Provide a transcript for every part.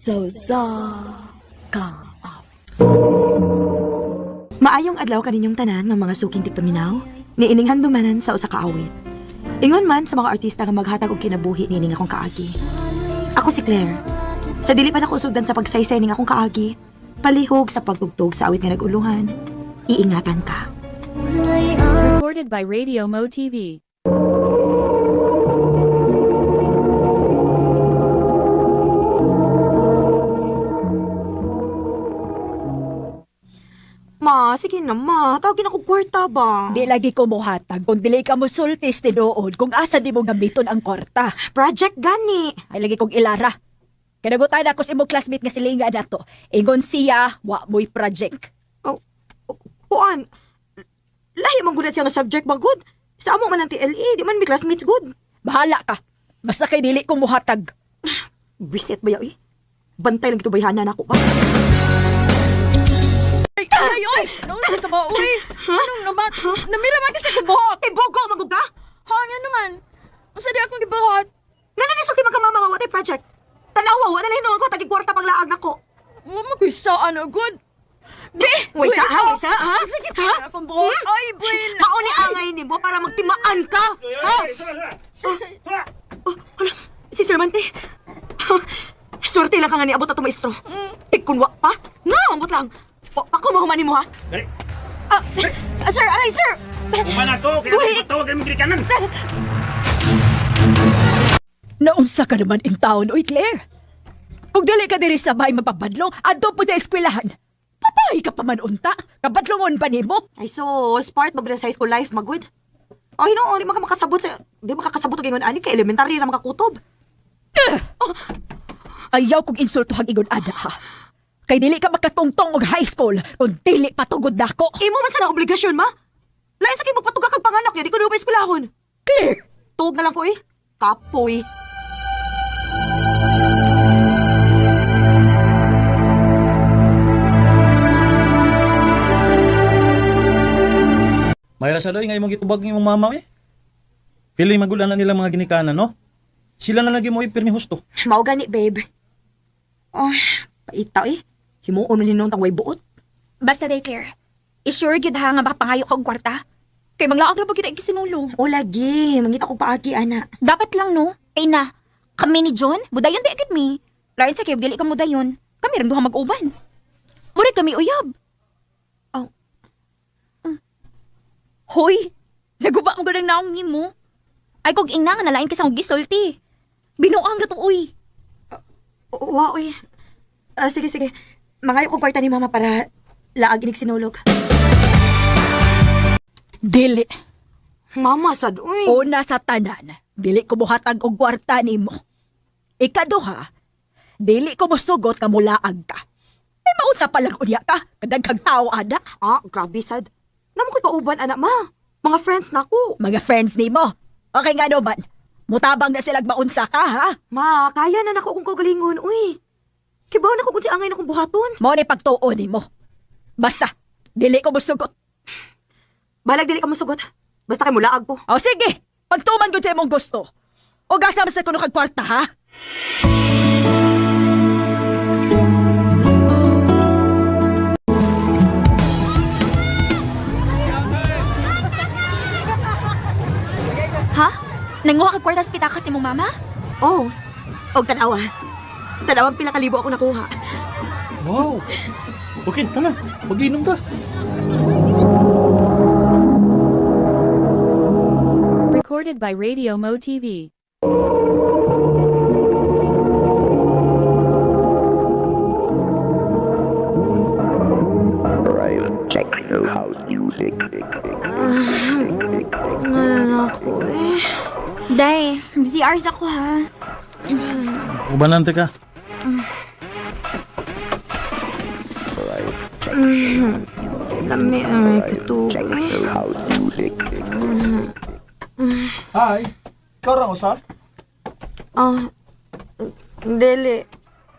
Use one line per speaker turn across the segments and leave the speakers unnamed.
Sa usa ka awit.
Maayong adlaw kaninyong tanan nga mga suking tigpaminaw, niining handumanan sa usa ka awit. Ingon man sa mga artista nga maghatag og kinabuhi niining akong kaagi. Ako si Claire. Sa dili pa nako usugdan sa pagsaysay ning akong kaagi, palihog sa pagtugtog sa awit nga nagulungan, iingatan ka.
Recorded by Radio Mo TV.
Ma, sige na ma, tawagin ako kwarta ba?
Di lagi ko mohatag kung dili ka mosultis tinuod kung asa di mo gamiton ang kwarta.
Project gani.
Ay lagi kong ilara. Kanagutan ako sa imong classmate nga silinga nato. Ingon siya, wa mo'y project.
Oh, kuan. Lahi man gud na siya nga subject ba good? Sa amo man ang TLE, di man mi classmates good.
Bahala ka. Basta kay dili ko mohatag.
Bisit ba yaw eh? Bantay lang ito bayhanan ako ba?
Ay, ay, ay! Naunsa ka ba, uy? Anong naman? Namira man kasi kubuhok!
Eh, bogo, magug ka?
Ha, nga naman. Unsa di akong gibuhat?
Nga na nisulti magkamama nga watay project. Tanawa, wala na hinuon ko, tagig kwarta pang laag nako.
Wa mo ko'y saan, oh, good. Be!
Way sa, ha? Way sa, ha?
Sige, ha? Akong buhok. Ay, buwin!
Mauni angay nimo para magtimaan ka. Ha? Oh, hala, si Sir Mante. Swerte lang ka nga niabot ato maestro. Ikunwa pa? No, ambot lang. Pa, pa ko mahuman nimo ha.
Dali.
Ah, ah, sir, aray sir.
Uma na to, kaya
Buhi.
tawag ang ginikanan.
Naunsa ka naman in town, uy Claire. Kung dili ka diri sa bahay magpabadlong, adto po sa eskwelahan. Papahay ka pa man unta. Kabadlongon pa nimo.
Ay so, part mag sa high school life magud. Oh, hinuon, di maka makasabot sa di makakasabot og ingon ani kay elementary ra makakutob.
Ayaw kong insulto hang ingon ana ha. Kay dili ka makatungtong og high school kung dili patugod nako.
Imo man sa na obligasyon, ma. Lain sa kay magpatuga kag panganak niya, di ko na pa eskwelahon.
Claire!
Tuog na lang ko eh. Kapoy.
Mayra sa doy nga imong gitubag ng imong mama eh. Feeling magulan na nila mga ginikanan, no? Sila na lagi mo ipirmi husto.
Mao gani, babe. Oh, paita eh. Himuon man hinuon tang way buot.
Basta day, Claire. I-sure gyud ha nga makapangayo ka og kwarta. Kay manglaag ra ba kita ikisinulong.
O lagi, mangita ko paagi ana.
Dapat lang no. Kay na, kami ni John, budayon ba agad mi. Lain sa kayo dili ka mudayon. Kami rin duha mag-uban. Murag kami uyab.
Oh.
Hoy, naguba mo ganang naong nimo. Ay kog ina nga nalain ka sa akong gisulti. Binuang ra to uy.
Wow, eh. Ah, sige, sige. Mangayo kong kwarta ni mama para laag inig sinulog.
Dili.
Mama, sad, uy.
Una sa tanan, dili ko mohatag og kwarta nimo. Ikaduha, dili ko mosugot nga mulaag ka. Ay mausa pa lang unya ka, kadaghang tao ana.
Ah, grabe, sad. Namo ko'y kauban, anak, ma. Mga friends na ko.
Mga friends nimo. Okay nga naman, mutabang na silag maunsa ka ha.
Ma, kaya na nako kung kagalingon, uy. Kibaw na ko kung si angay na kong buhaton.
Mao ni pagtuo nimo. Basta, dili ko mosugot.
Balag dili ka mosugot. Basta kay mulaag ko.
O sige, pagtuman gud sa imong gusto. O gasa man sa kuno kag kwarta ha.
Ha? Nanguha kag kwarta sa pitakas ni mong mama?
Oh, og tanawa. Tanawag pila kalibo ako nakuha.
Wow! Okay, tara. Mag-inom ta.
Recorded by Radio Mo TV.
Techno house music.
Nga na ako eh.
Day, busy hours ako ha.
Ubanan ka.
Lami na may katubig eh.
Techno house music.
Hi. Ikaw ra usa?
Oh, dili.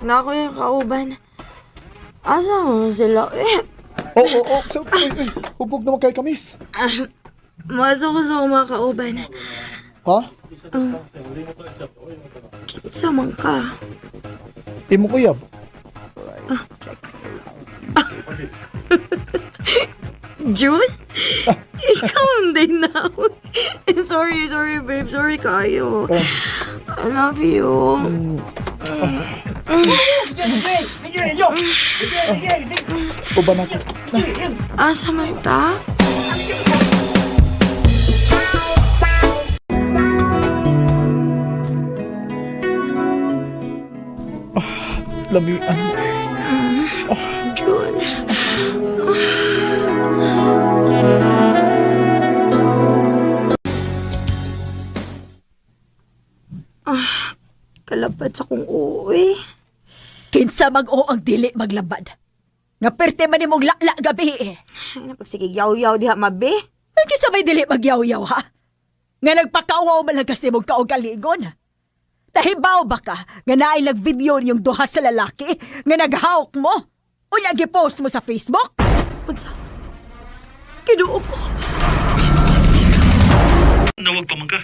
Na ako yung kauban. Asa mo sila eh?
Oo, oo, oo. So, uy, uy, hubog naman kay kamis.
Maso ko sa mga kauban.
Ha?
Kinsa man ka?
Imo uyab.
June? Ikaw hindi na. Sorry, sorry, babe. Sorry kayo. I love you.
Uban ako.
Asa man ta?
Lamian.
June. Ah, kalabad sa kong uwi.
Kinsa mag-o ang dili maglabad. Nga perte man nimong lala gabi eh.
Ay, napagsigig yaw-yaw diha, mabi.
Ay, kinsa may dili magyaw-yaw ha? Nga nagpakauwaw man lang kasi mong kaugalingon. Nahibaw ba ka nga naay nag-video niyong duha sa lalaki nga naghawk mo? Unya gipost mo sa Facebook?
Unsa? Kinuo ko.
Nawag pa man ka.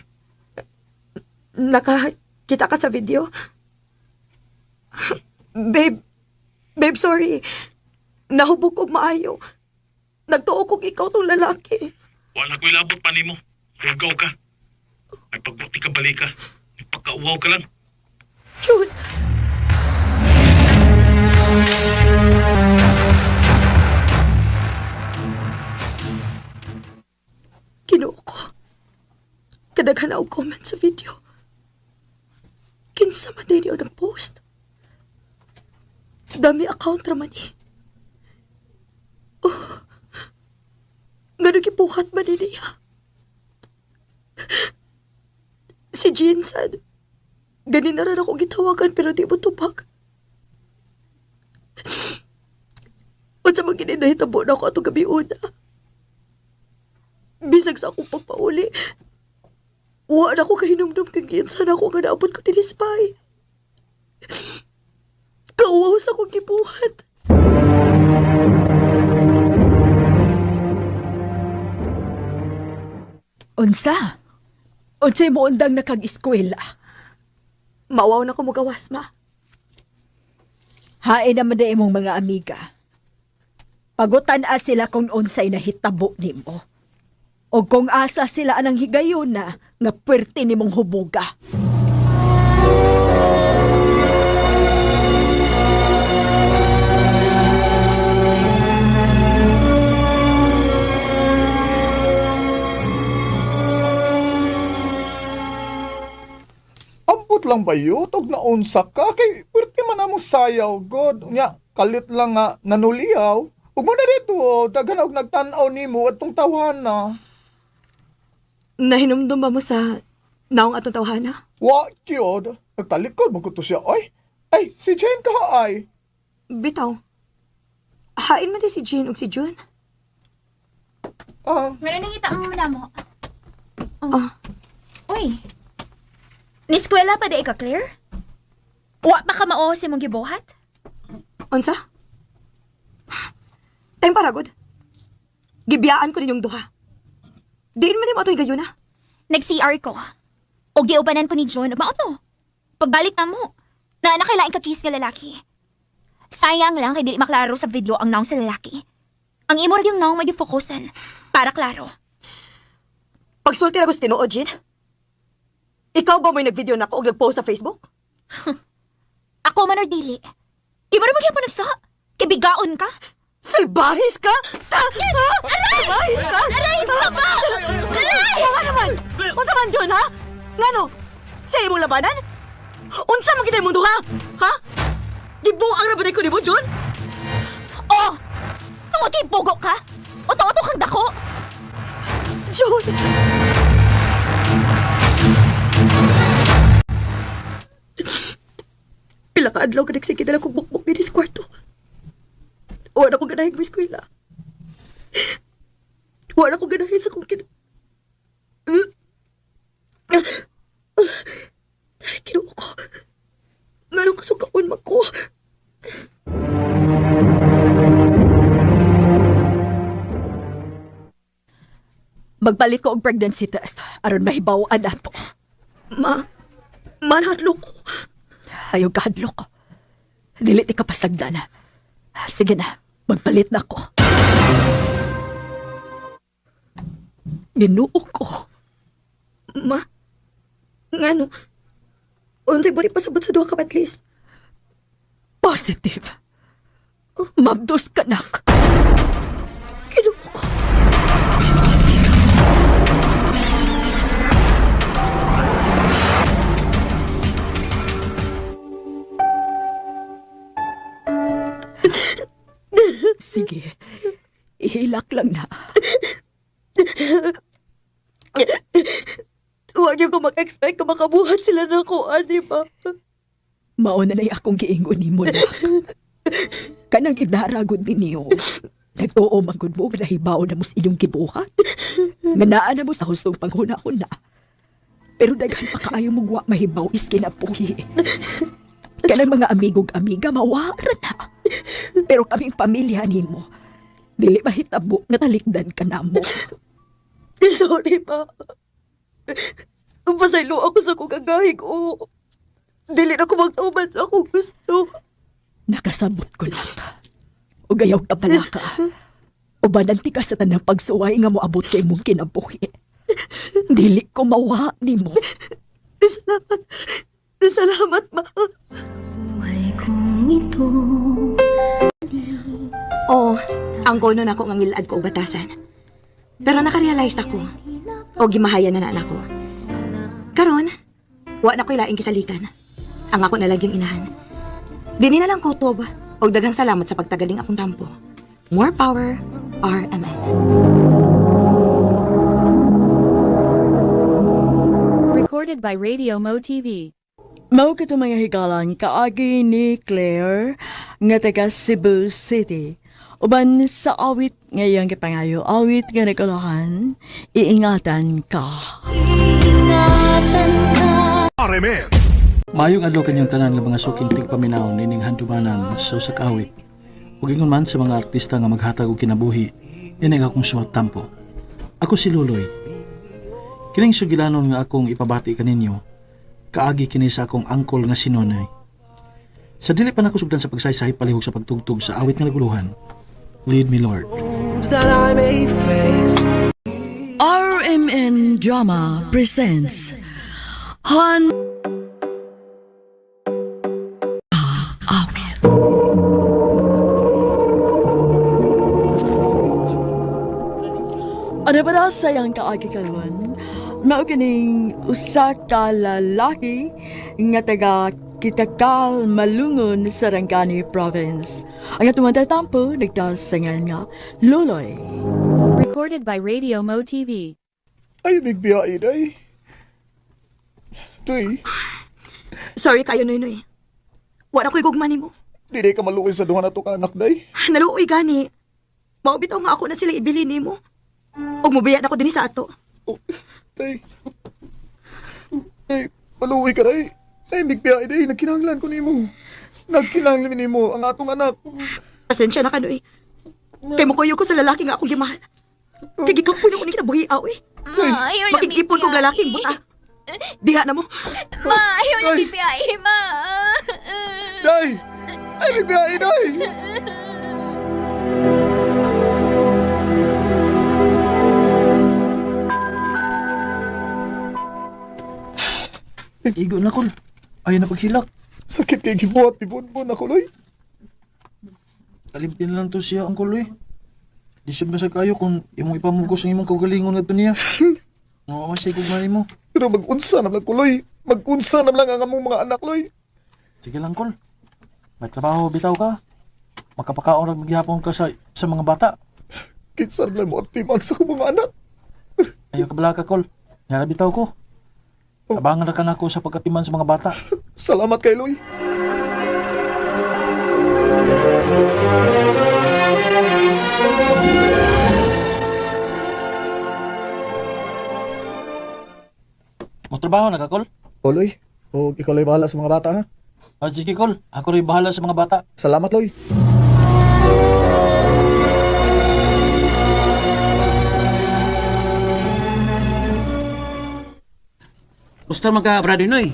Nakakita ka sa video? Babe, babe, sorry. Nahubog kog maayo. Nagtuo kog ikaw tong lalaki.
Wala ko'y labot pa nimo. Hugaw ka. Ay pagbuti ka balika. Ay pagkauwaw ka lang.
June! Kinuo ko. Kadaghan og comment sa video. Kinsa man din ang post. Dami account raman eh. Oh. Ngano gibuhat man ni niya. Si Jean sad. Ganin na rin ako gitawagan pero di mo tubag. Unsa man gini nahitabo na ako atong gabi una. Bisag sa akong pagpauli. Wa na ako kahinumdum kay giinsan ako nga naabot ko dinhi sa bahay. Kauwaw sa akong gibuhat.
Unsa? Unsay mo undang nakag-eskwela?
Mawaw na ko mugawas, ma.
Hain naman na imong mga amiga. Pagutan-a sila kung unsay nahitabo nimo. O kung asa sila anang higayon na nga puwerte nimong hubuga.
Ambot lang ba yun? Og naunsa ka? Kay pwerte man amo sayaw, God. Nya, kalit lang nga nanuliyaw. Ug mo na dito, oh, daghan og nagtan-aw nimo atong tawhana.
Nahinumdum ba mo sa naong atong tawhana?
Wa gyud. Nagtalikod man ko to siya oy. Ay, si Jane ka ay.
Bitaw. Hain man di si Jean ug si June.
Ah,
Nga nangita mo na mo. Oh.
Ah.
Uy. Niskwela pa di ka, Claire? Wa pa ka mao sa imong gibuhat?
Unsa? Time para good. Gibiyaan ko ninyong duha. Diin man nimo atoy gayuna.
Nag-CR ko. O giubanan ko ni John, mao to. Pagbalik na mo, na nakailain ka kiss nga lalaki. Sayang lang kay dili maklaro sa video ang naong sa lalaki. Ang imo ra yung naong may gifokusan para klaro.
Pagsulti ra ko sa tinuod, Jean. Ikaw ba may nag-video na ako og nag-post sa Facebook?
Ako man or dili. Imo ra magyapon nagsa. Kay bigaon ka.
Salbahis ka? Ta! Ha? Salbahis ka?
Aray, stop! Aray!
Nga naman! Unsa man John, ha? Ngano? Sa imong labanan? Unsa man kita imong duha? Ha? Gibuang ra ba ko nimo, John?
Oh! Tungod kay bogo ka? Oto-oto kang dako?
John! Pila ka adlaw ka nagsige na lang kong bukbok din sa kwarto. Wala ko ganahin mo eskwela. Wala ko ganahin sa kong kin... Kinuha ko. Nganong kasukaon man ko.
Magbalik ko og pregnancy test aron mahibaw-an nato.
Ma, manhadlok ko.
Ayaw kahadlok. Dili ti kapasagdan. Sige na, magpalit na ako. Ginoo ko.
Ma, ngano? Unsay buti pasabot sa duha ka batlis?
Positive. Mabdos ka, nak.
Ginoo ko.
Sige, ihilak lang na.
Huwag niyo ko mag-expect ka makabuhat sila ng kuan, di ba?
Mauna na'y akong giingon nimo, nak. Kanang idaragod ninyo. Nagtuo magud mo nga nahibaw na mo sa iyong gibuhat. Nga naa na mo sa hustong panghuna-huna. Pero daghan pa kaayo mo wa mahibaw is kinabuhi. Kanang mga amigog amiga mawara na. Pero kaming pamilya nimo, dili mahitabo nga talikdan ka namo.
Sorry, ma. Pasaylo ako sa kong kagahi ko. Dili na ko magtuman sa akong gusto.
Nakasabot ko lang. O gayaw ka pala ka. O bananti ka sa tanang pagsuway nga moabot sa imong kinabuhi. Dili ko mawa nimo.
Salamat. Salamat, ma. Oo, ang kono na ako nga ngilad ko og batasan. Pero nakarealize ako. O gimahaya na na ako. Karon, wa na ko'y laing kisalikan. Ang ako na lang yung inahan. Dini na lang ko, Tob. Og daghang salamat sa pagtagaling akong tampo. More power, RMN.
Recorded by Radio Mo TV.
Mao kato mga higalan kaagi ni Claire nga taga Cebu City. Uban sa awit nga iyang gipangayo, awit nga nagkulahan, iingatan ka.
RMN.
Maayong adlaw kanyang tanan nga mga suking tigpaminaw nining handumanan sa usa ka awit. Ug ingon man sa mga artista nga maghatag og kinabuhi, ining akong suwat tampo. Ako si Luloy. Kining sugilanon nga akong ipabati kaninyo, kaagi kini sa akong angkol nga si Nonoy. Sa dili pa nako sugdan sa pagsaysay palihog sa pagtugtog sa awit nga naguluhan. Lead me Lord.
RMN Drama presents Han Awit. Ano ba na sayang kaagi karon? Mao kining usa ka lalaki nga taga Kitakal, Malungon, Sarangani Province. Ang atong tampo nagtasangan nga Loloy.
Recorded by Radio Mo TV.
Ay, big biyahe, day. Tuy,
Sorry kayo, Noy Noy. Wala ko'y gugma nimo.
di day ka maluoy sa duha na to ka anak, day.
Naluoy gani. Mao bitaw nga ako na sila ibili nimo. Ug mobiya na ko dinhi sa ato.
Oh, day. Day, maluoy ka, day. Ay, big biyahe, day. Nagkinahanglan ko nimo. Nagkinahanglan nimo ang atong anak.
Pasensya na ka, Noy. Kay mukuyo ko sa lalaki nga akong gimahal. Kay gikapoy na ko ni kinabuhi aw eh.
Ma, ayaw na
Makig-ipon kog lalaking buta. Diha na mo.
Ma, ayaw na
Ay.
bibiyahe, ma.
Day! Ay, big biyahe, day!
Igo na kol. Ayaw na paghilak.
Sakit kay gibuhat ni Bonbon ako, loy.
Kalimti na lang to siya, Uncle Louie. Lisod man sa kayo kung imong ipamugos ang imong kaugalingon nga to niya. Nga man siya gugma nimo.
Pero mag-unsa na lang ko, loy. Mag-unsa na lang ang among mga anak, loy.
Sige lang, Kol. May trabaho, bitaw ka. Makapakaon ra maghihapon ka sa mga bata.
Kinsa na lang mo at timan sa akong mga anak.
Ayaw ka bala ka, Kol. Nga bitaw ko. Tabangan ra ka nako sa pagkatiman sa mga bata.
Salamat kay Loy.
Mo trabaho na ka, Kol?
O, Loy. O, ikaw, Loy, bahala sa mga bata, ha?
Ah, sige, Kol. Ako rin bahala sa mga bata.
Salamat, Loy.
Gusto man ka, Brad Inoy.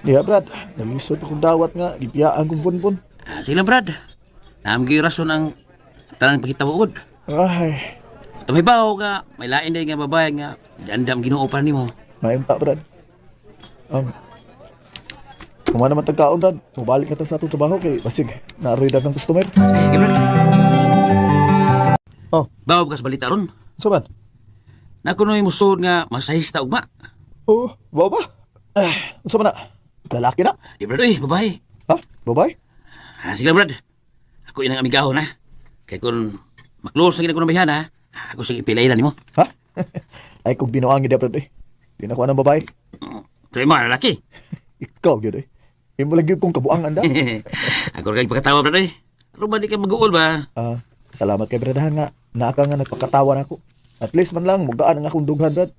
Diha, Brad. Nalisod akong dawat nga. Gipiyaan kong Bonbon.
Ah, sige lang, Brad. Naam gyud rason ang tanan pakitawod.
Ay,
Tumibaw ka, may lain din nga babae nga giandam Ginoo pa nimo.
maayong ta, Brad. Um, Kuma naman tagkaon, Brad. Mubalik na ta sa atong trabaho kay basig naaroy dagang customer.
Sige, Brad.
Oh.
Bawo ka sa balita ron.
So man?
Nakunoy musod nga masahista ugma.
Oh, wow ba? Ah, unsa man na? Lalaki na?
Di Brad, uy, babae.
Ha? Babae?
Ah, sige lang, Brad. Ako inang amigahon, ha. Kay kung maklose na gid ako ng bayhan, ha. Ako sige ipilay na nimo.
Ha? Ay kung binuang gid Brad eh. Di na ko anang babae.
Tuloy mo, lalaki.
Ikaw gyud eh. Imo lang gyud kong kabuang anda.
Ako rin pagkatawa, Brad, eh. Pero ba di ka mag-uol ba?
Ah, salamat kay Bradahan nga naa ka nga nagpakatawa nako. At least man lang mugaan ang akong dughan, Brad.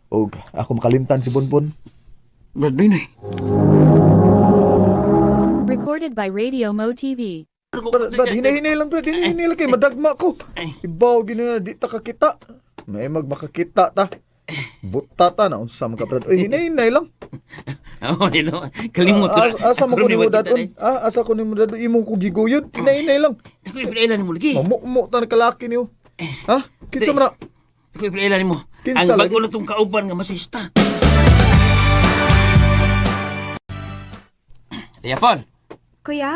Og ako makalimtan si Bonbon.
Brad, Noy, Noy.
Recorded by Radio Mo TV.
Brad, Brad, hinay-hinay lang, Brad. Hinay-hinay lang kay madagma ko. Ibaw gina di ta kakita. May magmakakita ta. Buta ta na unsa man ka, Brad. Oy, hinay-hinay lang.
Oo, nilo. Kalimot ko.
Ah, asa mo ko nimo dadon? Ah, asa ko nimo dadon imong ko giguyod. Hinay-hinay lang.
Ako ipilailan nimo lagi.
Mamumo ta na kalaki niyo. Ha? Kinsa man na?
Ako ipilailan nimo.
Kinsa
Ang bago
lagi?
na tong kauban nga masista. Kaya, Paul.
Kuya?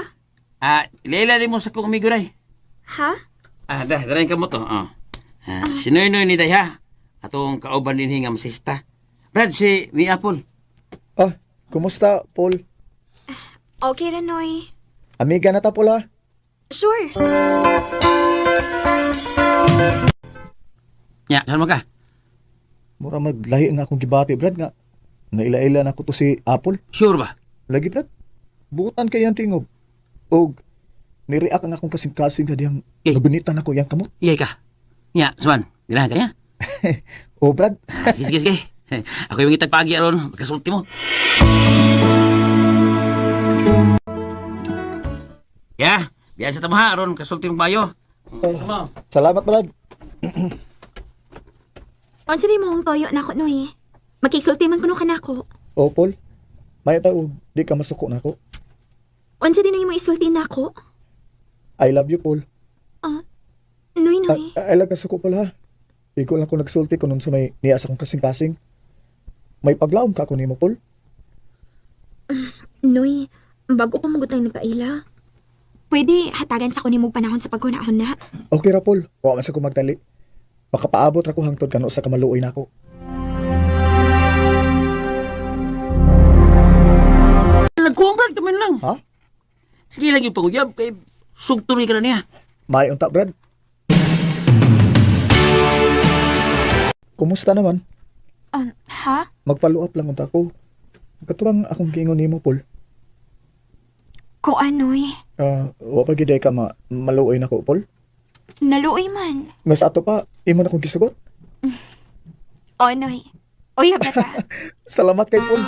Ah, ilaila nimo sa kong amigo ray.
Ha?
Ah, dah, darayin ka mo to. Oh. Ah, si Noy Noy ni Day, ha? Atong kauban din nga masista. Brad, si Mi Apple.
Ah, kumusta, Paul?
Okay ra, Noy.
Amiga na ta, Paul, ha?
Sure.
Ya, saan mo ka?
Mura maglahi nga akong gibati, Brad, nga. Naila-ila na ko to si Apple.
Sure ba?
Lagi, Brad. Butan kay ang tingog. Og, nireact ang akong kasing-kasing na diyang
Eh.
nagunitan ako yang kamot.
Iyay ka. Ya, Swan, ganahan ka niya?
Oh, Brad.
Ah, sige, sige, sige. Ako yung itagpagi aron, magkasulti mo. Ya, diyan sa tamaha aron kasulti mo bayo.
Oh, salamat, Brad.
Unsa di mo ang toyo nako, Noy? Makigsulti man kuno kanako.
Oh, Paul. May ta og di ka masuko nako.
Unsa din ang imo isulti nako?
I love you, Paul.
Ah, Noy, Noy.
I like kasuko, Paul, ha? Ikaw lang ko nagsulti kung sa may niya sa akong kasing-kasing. May paglaom ka ako nimo, Paul.
Noy, bago pa magutang nagkaila. Pwede hatagan sa kunin mong panahon sa paghunahon na.
Okay ra, Paul. Wa man sa ko magdali. Makapaabot ra ko hangtod kano sa kamaluoy nako.
Nagkuwang Brad, kaman lang.
Ha?
Sige lang yung paguyab, kay sugturi ka na niya.
May unta, Brad. Kumusta naman?
Ha?
Mag-follow up lang unta ko. Katurang akong giingon nimo, Paul.
Ko anoy,
Ah, wa pa gyud ay ka ma maluoy nako, Paul.
naluoy man.
Mas ato pa imo na kong gisugot.
O, Noy. Uy, bata.
Salamat kay Paul.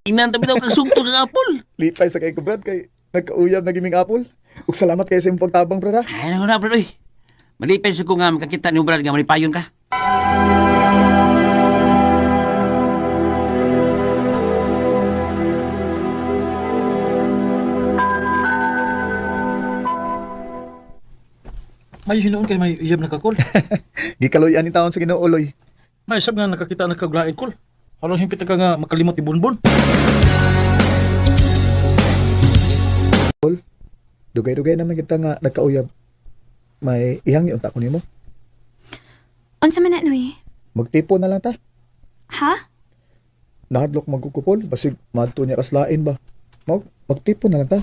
Tingnan tabi daw kang sugtog ng Apple.
Lipay sa kay ko, Brad, kay nagkauyab na giming Apple. Ug salamat kay sa imong pagtabang, Brad. Ha?
Ay, naku na, Brad, uy. Malipay sa ko nga makakita ni Brad nga malipayon ka.
May hinuon kay may iyab na ka, Kol.
Gikaloy ani taon sa Ginoo Loy.
May sab nga nakakita na kaglain, Kol. Aron himpit ka nga makalimot ni Bonbon.
Paul, dugay-dugay naman kita nga nagkauyab. May ihang unta ko nimo.
Unsa man na, Noy?
Magtipo na lang ta.
Ha?
Nahadlok magkukupol, basig madto niya kaslain ba. Magtipo na lang ta.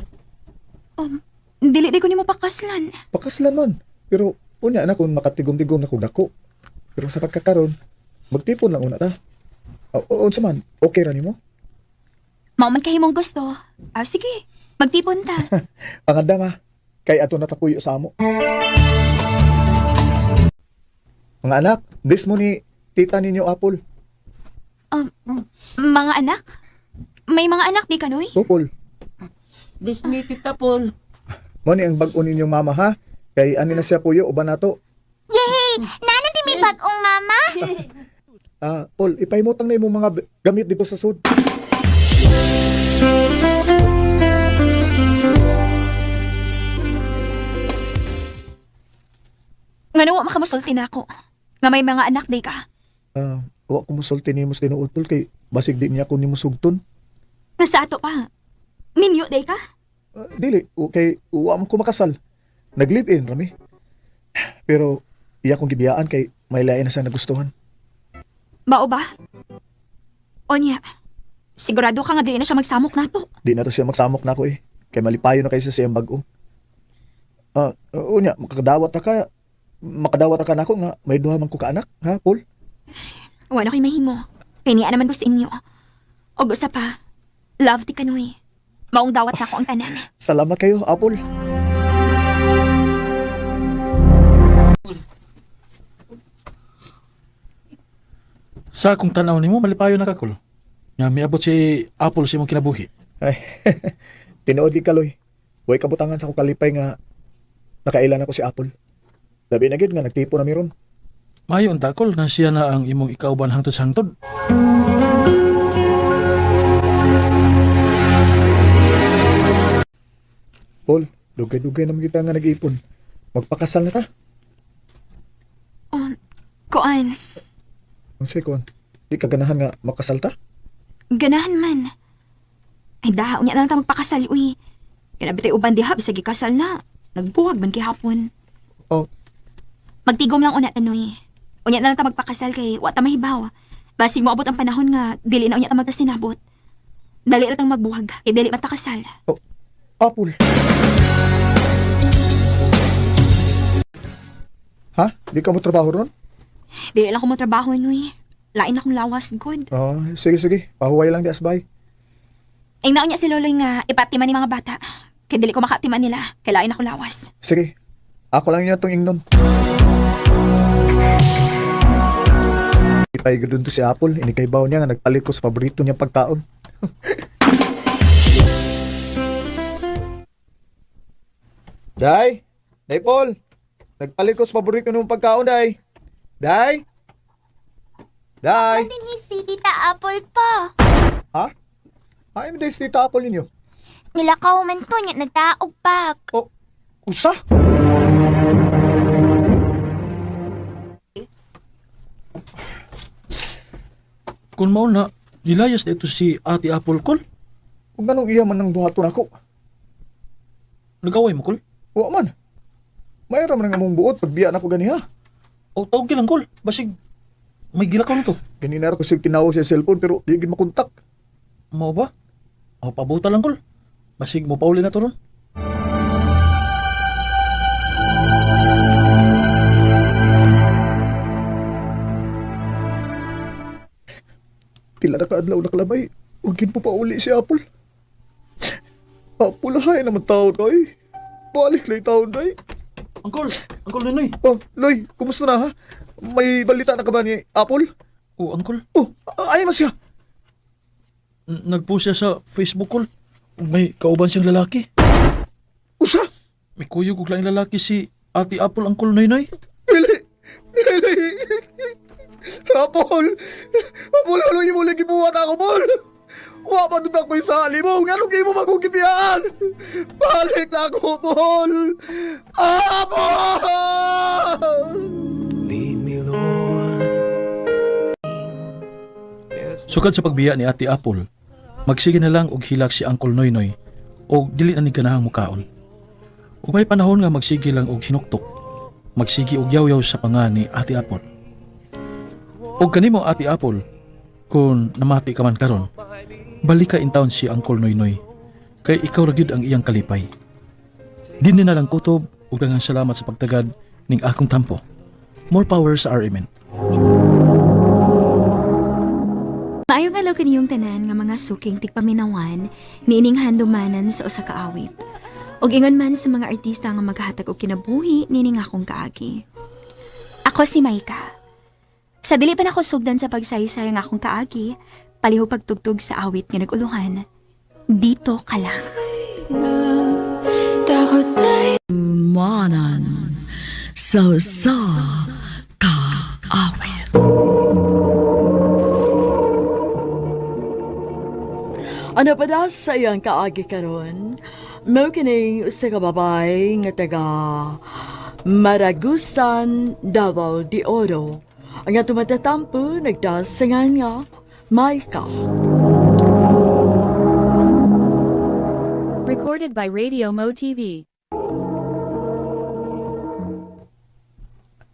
Dili di ko nimo pakaslan.
Pakaslan man. Pero unya na kung makatigom-tigom na kung dako. Pero sa pagkakaron, magtipon lang una ta. O, unsa man, okay ra nimo?
Mao man kay imong gusto. Ah, sige. Magtipon ta.
Pangandam ha, kay ato natapuyo sa amo. Mga anak, this mo ni tita ninyo Apple.
Mga anak? May mga anak di ka, Noy?
Apple.
Disney, Tita Paul.
Mo ni ang bag-o ninyong mama ha. Kay ani na siya puyo uban nato.
Yay! Nana di may bag-ong mama?
Ah, Paul, ipahimutang na imong mga gamit dito sa sud.
Nga nawa makamusulti na ako. Nga may mga anak day ka.
Ah, wa ko musulti nimo sa tinuod, Paul, kay basig di niya ko nimo sugton.
Nga sa ato pa. Minyo day ka?
Ah, dili, okay, wa man ko makasal. Nag-live-in rami. Pero iya kong gibiyaan kay may lain na sa nagustuhan.
Mao ba? Onya, sigurado ka nga dili na siya magsamok nato.
Di na to siya magsamok na ako eh. Kay malipayo na kaysa siyang bag-o. Ah, unya, makadawat na ka. Makadawat na ka nako nga may duha man ko ka anak, ha, Paul?
Wala ko'y mahimo. Kay niya naman ko sa inyo. Og usa pa, love ti kanoy. Maong dawat na ako ang tanan.
Salamat kayo, Apple.
Sa akong tanaw nimo malipayo na ka kol. Nga miabot si Apple sa imong kinabuhi.
Ay, tinuod gid kaloy. Way kabutangan sa akong kalipay nga nakailan ako si Apple. Labi na gid nga nagtipo na miron.
Maayo unta kol nga siya na ang imong ikauban hangtod sa hangtod.
Paul, dugay-dugay naman kita nga nag-ipon. Magpakasal na ta.
Oh, kuan,
Unsay kuan? Di ka ganahan nga makasal ta?
ganahan man. Ay daha, unya na lang ta magpakasal, uy. Yan abitay uban diha, bisag gikasal na. Nagbuwag man gihapon.
Oh.
Magtigom lang una tanoy. Unya na lang ta magpakasal kay wa ta mahibaw. Basig moabot ang panahon nga dili na unya ta magkasinabot. Dali ra tang magbuwag kay dili man ta kasal.
Oh, Apple. Ha? Di ka mo trabaho ron?
Dili lang ko mo trabaho noy. Lain akong lawas good.
Oh, sige sige. Pahuway lang di asbay.
Ing naon niya si Loloy nga ipatiman ni mga bata. Kay dili ko makatiman nila. Kay lain akong lawas.
Sige. Ako lang niya tong ingnon. Ipay dun to si Apple. Inikaybaw niya nga nagpalit ko sa paborito niyang pagkaon. Day! Day Paul! Nagpalit ko sa paborito niyong pagkaon, Day! Day! Day!
Dinhi si Tita Apple pa.
Ha? Ay, mo day si Tita Apple ninyo.
Nilakaw man to niya nagtaog pak.
Oh, usa?
Kung mao na, nilayas na ito si Ate Apple kol.
Ug nganong iya man ang buhaton ako?
Nagaway mo kol.
Wa man. Mayroon man ang among buot pagbiya na ko ganiha.
O tawag lang kol. Basig may gilakaw nito.
Ganina ra ko sig tinawag sa cellphone pero di gid makontak.
Mao ba? O pabuta lang kol. Basig mo pauli na to ron.
Pila na kaadlaw nakalabay. Huwag gid mo pauli si Apple. Apple, hay naman taon kay. Balik lay taon day.
Angkol, Angkol Noynoy.
Oh, Loy, kumusta na ha? May balita na ka ba ni Apple?
O Angkol,
Oh, ay man siya.
nagpost siya sa Facebook kol. Ug may kauban siyang lalaki.
Usa?
May kuyog og laing lalaki si Ate Apple Angkol Noynoy.
Dili. Dili. Apple. Apple, ano imo lagi buhat ako, Paul? Wa pa dud ako sa mo. Nganong imo magugibiyaan? Balik na ako, Paul. Apple!
Sukad sa pagbiya ni Ate Apple, magsige na lang og hilak si Uncle Noynoy og dili na ni ganahang mukaon. Ug may panahon nga magsige lang og hinuktok, magsige og yawyaw sa panga ni Ate Apple. Og kanimo Ate Apple, kung namati ka man karon, balik ka in town si Uncle Noynoy kay ikaw ra gyud ang iyang kalipay. Dinhi na lang kutob ug daghang salamat sa pagtagad ning akong tampo. More power sa RMN.
Maayong adlaw kaniyong tanan nga mga suking tigpaminawan niining handumanan sa usa ka awit. Ug ingon man sa mga artista nga maghatag og kinabuhi niining akong kaagi. Ako si Maika. Sa dili pa nako sugdan sa pagsaysay ang akong kaagi, palihog pagtugtog sa awit nga naguluhan. Dito ka lang.
Manan sa usa ka awit. Ano pa da sa iyang kaagi karon? Mao kining usa ka babae nga taga Maragusan, Davao de Oro. Ang atong matatampo, nagdasangan nga, Maika.
Recorded by Radio Mo TV.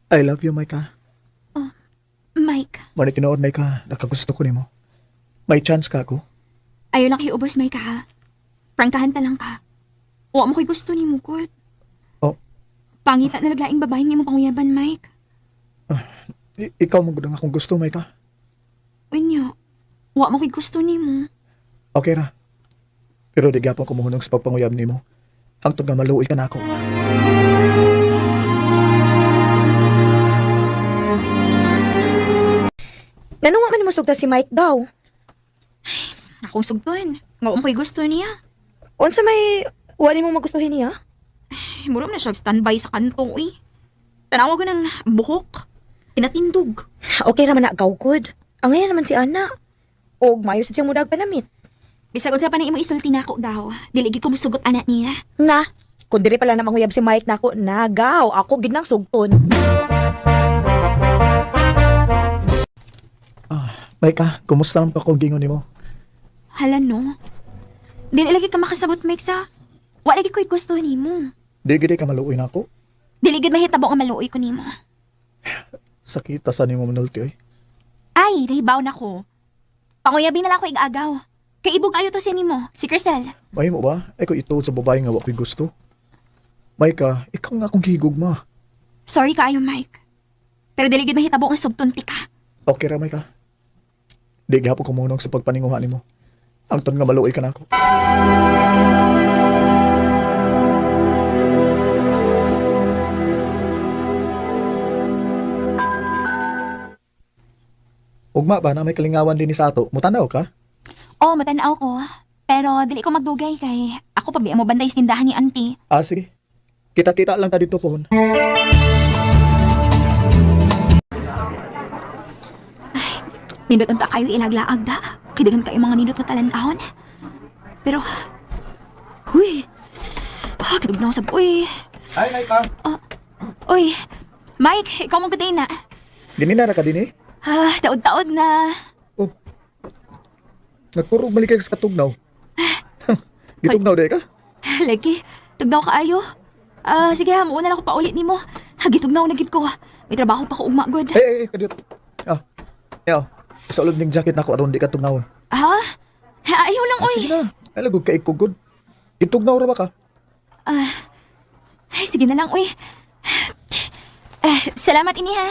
I love you, Maika.
Mike,
Muna tinuod, Maika. Nakagusto ko nimo. May chance ka ako.
ayaw lang kayo ubos, Mike, ha? Prangkahan ta lang ka. Wa mo ko'y gusto ni Mukot.
Oh.
Pangita na naglaing babae nga imong panguyaban, Mike.
Ikaw mo gud ang akong gusto, Maika.
Unya, wa mo ko'y gusto ni mo.
Okay ra. Pero di gyapon ko mohunong sa pagpanguyab nimo. Hangtod nga maluoy ka nako.
Nanuwa man mo sugta si Mike daw.
Akong sugton. Nga wa mo ko'y gusto niya.
Unsa may wala mo magustuhin niya?
Ay, mura man na siya standby sa kanto, uy. Tanawa ko ng buhok. Pinatindog.
Okay raman na gawgod. Ang ngayon naman si Ana. Og maayo sad siyang mudag panamit.
Bisag unsa pa na imo isulti nako daw. Dili gid ko musugot anak niya.
Na, kung diri pala na manguyab si Mike nako, nagaw ako gid nang sugton.
Maika, kumusta naman pa akong gingon nimo?
Hala no. Dili lagi ka makasabot, Mike, sa. Wa lagi ko'y gusto nimo.
Di gid ka maluoy nako.
Dili gid mahitabo nga maluoy ko nimo.
Sakita sa nimo manulti oy.
Ay, nahibaw na ko. Panguyabi na lang ako igagaw. Kay ibog ayo to si nimo, si Crisel.
Mahimo ba? Ay ko ituod sa babae nga wa ko'y gusto. Maika, ikaw nga akong gihigugma.
Sorry kaayo, Mike. Pero dili gid mahitabo nga sugton ti ka.
Okay ra, Maika. Di gihapon ko mohunong sa pagpaninguha nimo. Hangtod nga maluoy ka nako. Ugma ba na may kalingawan din ni sa ato? Mutanaw ka?
Oh, matanaw ko. Pero dili ko magdugay kay ako pa biya mo banday sa tindahan ni auntie.
Ah, sige. Kita-kita lang ta dito pohon.
Nindot unta kayo ilaglaag da. Kidagan kayo mga nindot na talan-ahon. Pero, huy, ah, kitugnaw sab uy.
Ay, Maika.
Uy, Mike, ikaw mong na.
Dini na ra ka dinhi?
Ah, taod-taod na.
Oh. Nagkurog balik ka sa katugnaw. Gitugnaw di ka?
Lagi, tugnaw kaayo. Ah, sige ha, muuna na ako paulit nimo. Gitugnaw na gid ko. May trabaho pa ko ugma gud.
Ay, ay, ay, kadiyot. Ah. Yaw. Sa ulod ning jacket nako aron di ka tugnawon.
Ha? Ayaw lang,
Ah,
uy.
sige na. Ay, lagod ka ikugod. Gitugnaw ra ba ka?
Ay, sige na lang, uy. Eh, salamat ini ha.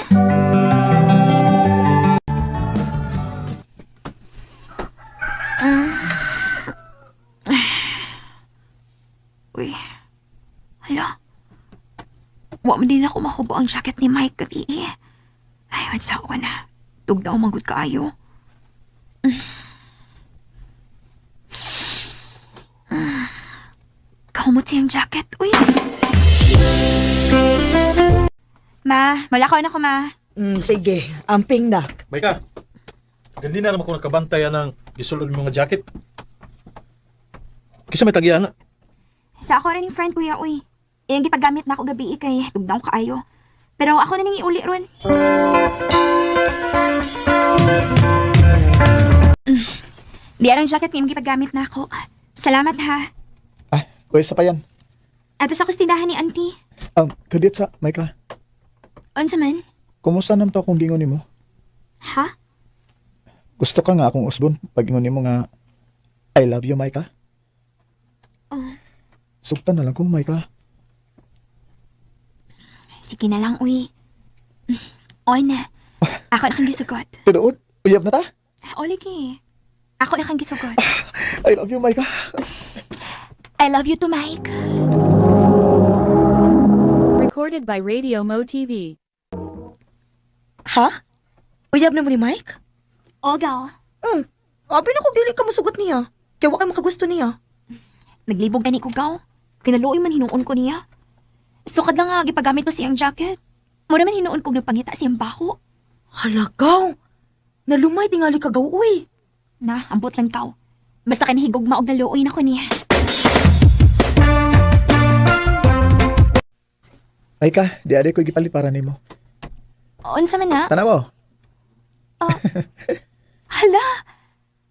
Uy. Hala. Wa man din ako mahubo ang jacket ni Mike gabi eh. Ay, sa na. Tugnaw manggod kaayo. Kahumot siyang jacket. Uy. Ma, malakaw na ko, ma.
Sige, amping nak.
Maika, gandi na naman ko nakabantay ng gisulod mo mga jacket. Kisa may tagyan na.
Sa ako rin yung friend, kuya, uy. Iyang gipagamit na ako gabi eh, kay tugnaw kaayo. Pero ako na ning iuli ron. Di arang jacket nga imong gipagamit na ako. Salamat ha.
Ah, kuya sa pa yan.
Ato sa tindahan ni auntie.
Kadiyot sa, Maika.
Unsa man?
Kumusta naman to akong gingon nimo?
Ha?
Gusto ka nga akong usbon pag ingon nimo nga I love you, Maika.
Oh.
Sugtan na lang ko, Maika.
Sige na lang, uy. Oy na. Ako na kang gisugot.
Tinuod, uyab na ta.
O, lagi. Ako na kang gisugot.
I love you, Maika.
I love you too, Mike.
Recorded by Radio Mo TV.
Ha? Uyab na mo ni Mike?
O, gal.
Abi na kung dili ka musugot niya. Kaya wa kay makagusto niya.
Naglibog gani ko, gaw. Kinaluoy man hinuon ko niya. Sukad lang nga, gipagamit ko siyang jacket. Mura man hinuon ko nagpangita siyang bako.
Halagaw! Nalumay tingali ka gaw, uy.
Na, ambot lang kaw. Basta kanahigog maog naluoy na ko niya.
Ay ka, di adi ko gipalit para nimo.
Unsa man na?
Tanaw.
Hala!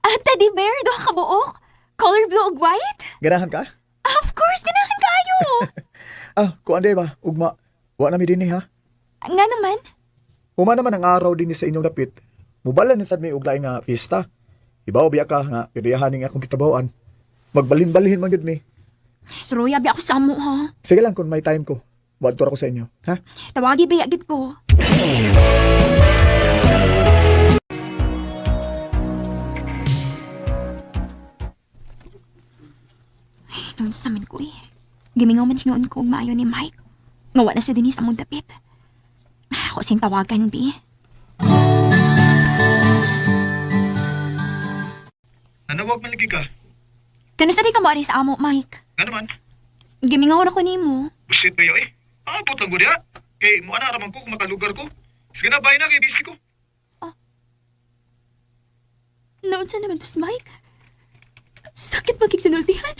Ah, teddy bear, duha ka buok. Color blue ug white?
Ganahan ka?
Of course, ganahan kaayo.
Ah, kuan day ba? Ugma. Wa na mi dinhi ha.
Nga naman.
Huma naman ang araw dinhi sa inyong dapit. Mubala na sad mi og laing nga fiesta. Ibaw biya ka nga piriyahan ning akong gitabawan. Magbalhin-balhin man gyud mi.
Suruya bi ako sa amo ha.
Sige lang kung may time ko. Wadto ra ko sa inyo, ha?
Tawagi biya gid ko. Ay, noon sa man ko eh. Gimingaw man hinuon ko og maayo ni Mike. Nga wa na siya dinhi sa among dapit. Ako siyang tawagan, bi.
Nanawag man lagi ka.
Kano sa di ka mo ari sa amo, Mike?
Nga naman,
Gimingaw na ko nimo.
busit ba eh? Aabot lang ko diha. Kay mo ana raman ko kung makalugar ko. Sige na, bye na kay busy ko.
Naon sa naman to si Mike? Sakit magkiksinultihan.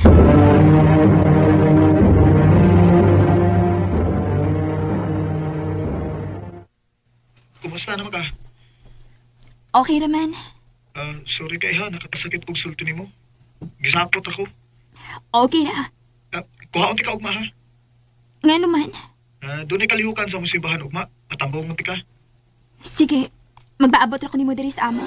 Kumusta naman ka?
Okay raman.
Ah, sorry kay ha, nakasakit kog sulti nimo. Gisapot ako.
Okay ra.
Ah, kuhaon ti ka ugma ha.
Nga naman.
Ah, doon ay kalihukan sa mong simbahan ugma. Patambong mo ti ka.
Sige, magpaabot ra ko nimo diri sa amo.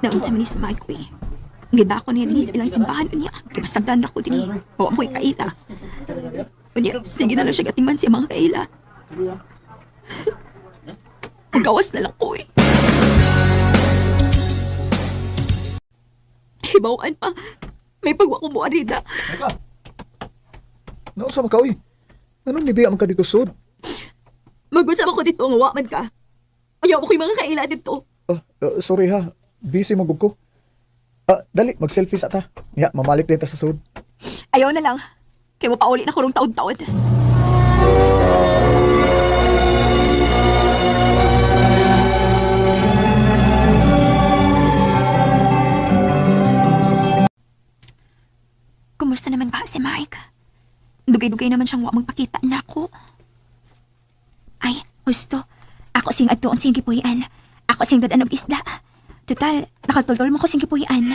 Naon sa manis Mike eh. Gida ko niya dinhi sa ilang simbahan unya. Kibasagdan ra ko dinhi. Wa mo'y kaila. Unya, sige na lang siya gatiman sa mga kaila. Pagawas na lang ko eh. Hibawan pa. May pagwa ko mo arida.
Ay ka. Naon sa makaw eh? Anong nibiya man ka dito sud?
Mag-usap ako dito nga wa man ka. Ayaw mo ko yung mga kaila dito.
Ah, sorry ha. Busy magug ko. Ah, dali, mag-selfie sa ta. Ya, mamalik din ta sa sud.
Ayaw na lang. Kaya mo pauli na kurong taod-taod.
Kumusta naman ba si Mike? Dugay-dugay naman siyang wa magpakita na ako. Ay, gusto. Ako sing adtuon sing gipuy-an. Ako sing dad-an og isda. Total, nakatultol mo ko sing gipuy-an.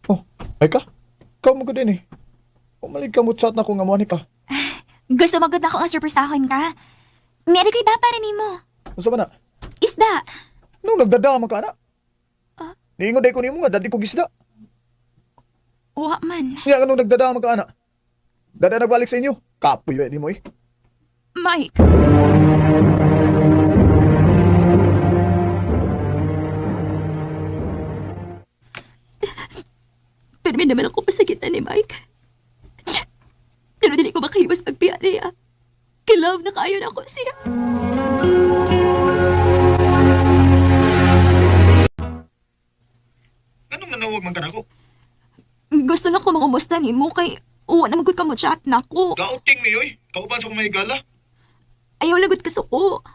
Oh, ay ka. Ikaw mo din eh. Umalig ka mo chat na kung amuan ka.
Gusto mo gud ako ang surprisahon ka. Meron ko'y dapat rin nimo.
Unsa man na?
Isda.
Nung nagdadama ka na. Niingon day ko nimo nga dadi ko gisda.
Wa man.
Nga nung nagdadama ka ana. Dada nagbalik sa inyo. Kapoy ba nimo eh.
Mike.
Pero may naman ako pasakitan ni Mike. Pero dili ko makahiwas pagbiya niya. Kilove na kayo na ako siya.
Anong nanawag man ka nako?
Gusto lang ko mangumusta ni mo kay uwa na magud ka mo chat na ako.
Gauting mi oy. Kauban sa kong mahigala.
Ayaw lagot ka suko.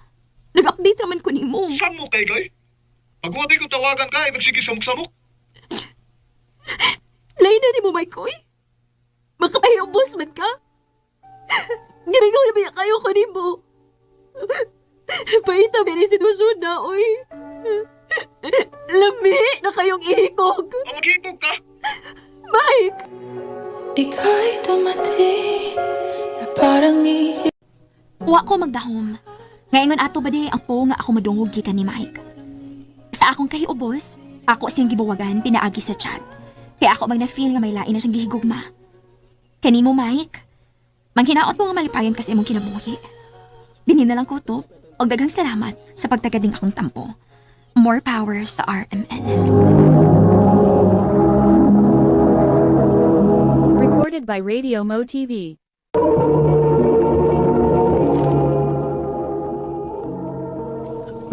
Nag-update raman ko nimo.
Saan mo kay gay? Pagwatay ko tawagan ka, ay magsige samok-samok.
Lain na ni mo, Mike, oy. Makapahiubos man ka. Gimingaw na ba kayo ko nimo? Paita ba ni sitwasyon na, oy. Lami na kayong ihikog.
O maghigog ka.
Mike!
Ika'y dumating na parang ihi
Wa ko magdahom. Ngayon ato ba di ang po nga ako madungog gikan ni Mike. Sa akong kahiubos, ako siyang gibuwagan pinaagi sa chat. Kaya ako mag na-feel nga may lain na siyang gihigugma. Kanimo Mike, manghinaot ko nga malipayon kasi imong kinabuhi. Dinin na lang ko to, og daghang salamat sa pagtagad ning akong tampo. More power sa RMN.
Recorded by Radio Mo TV.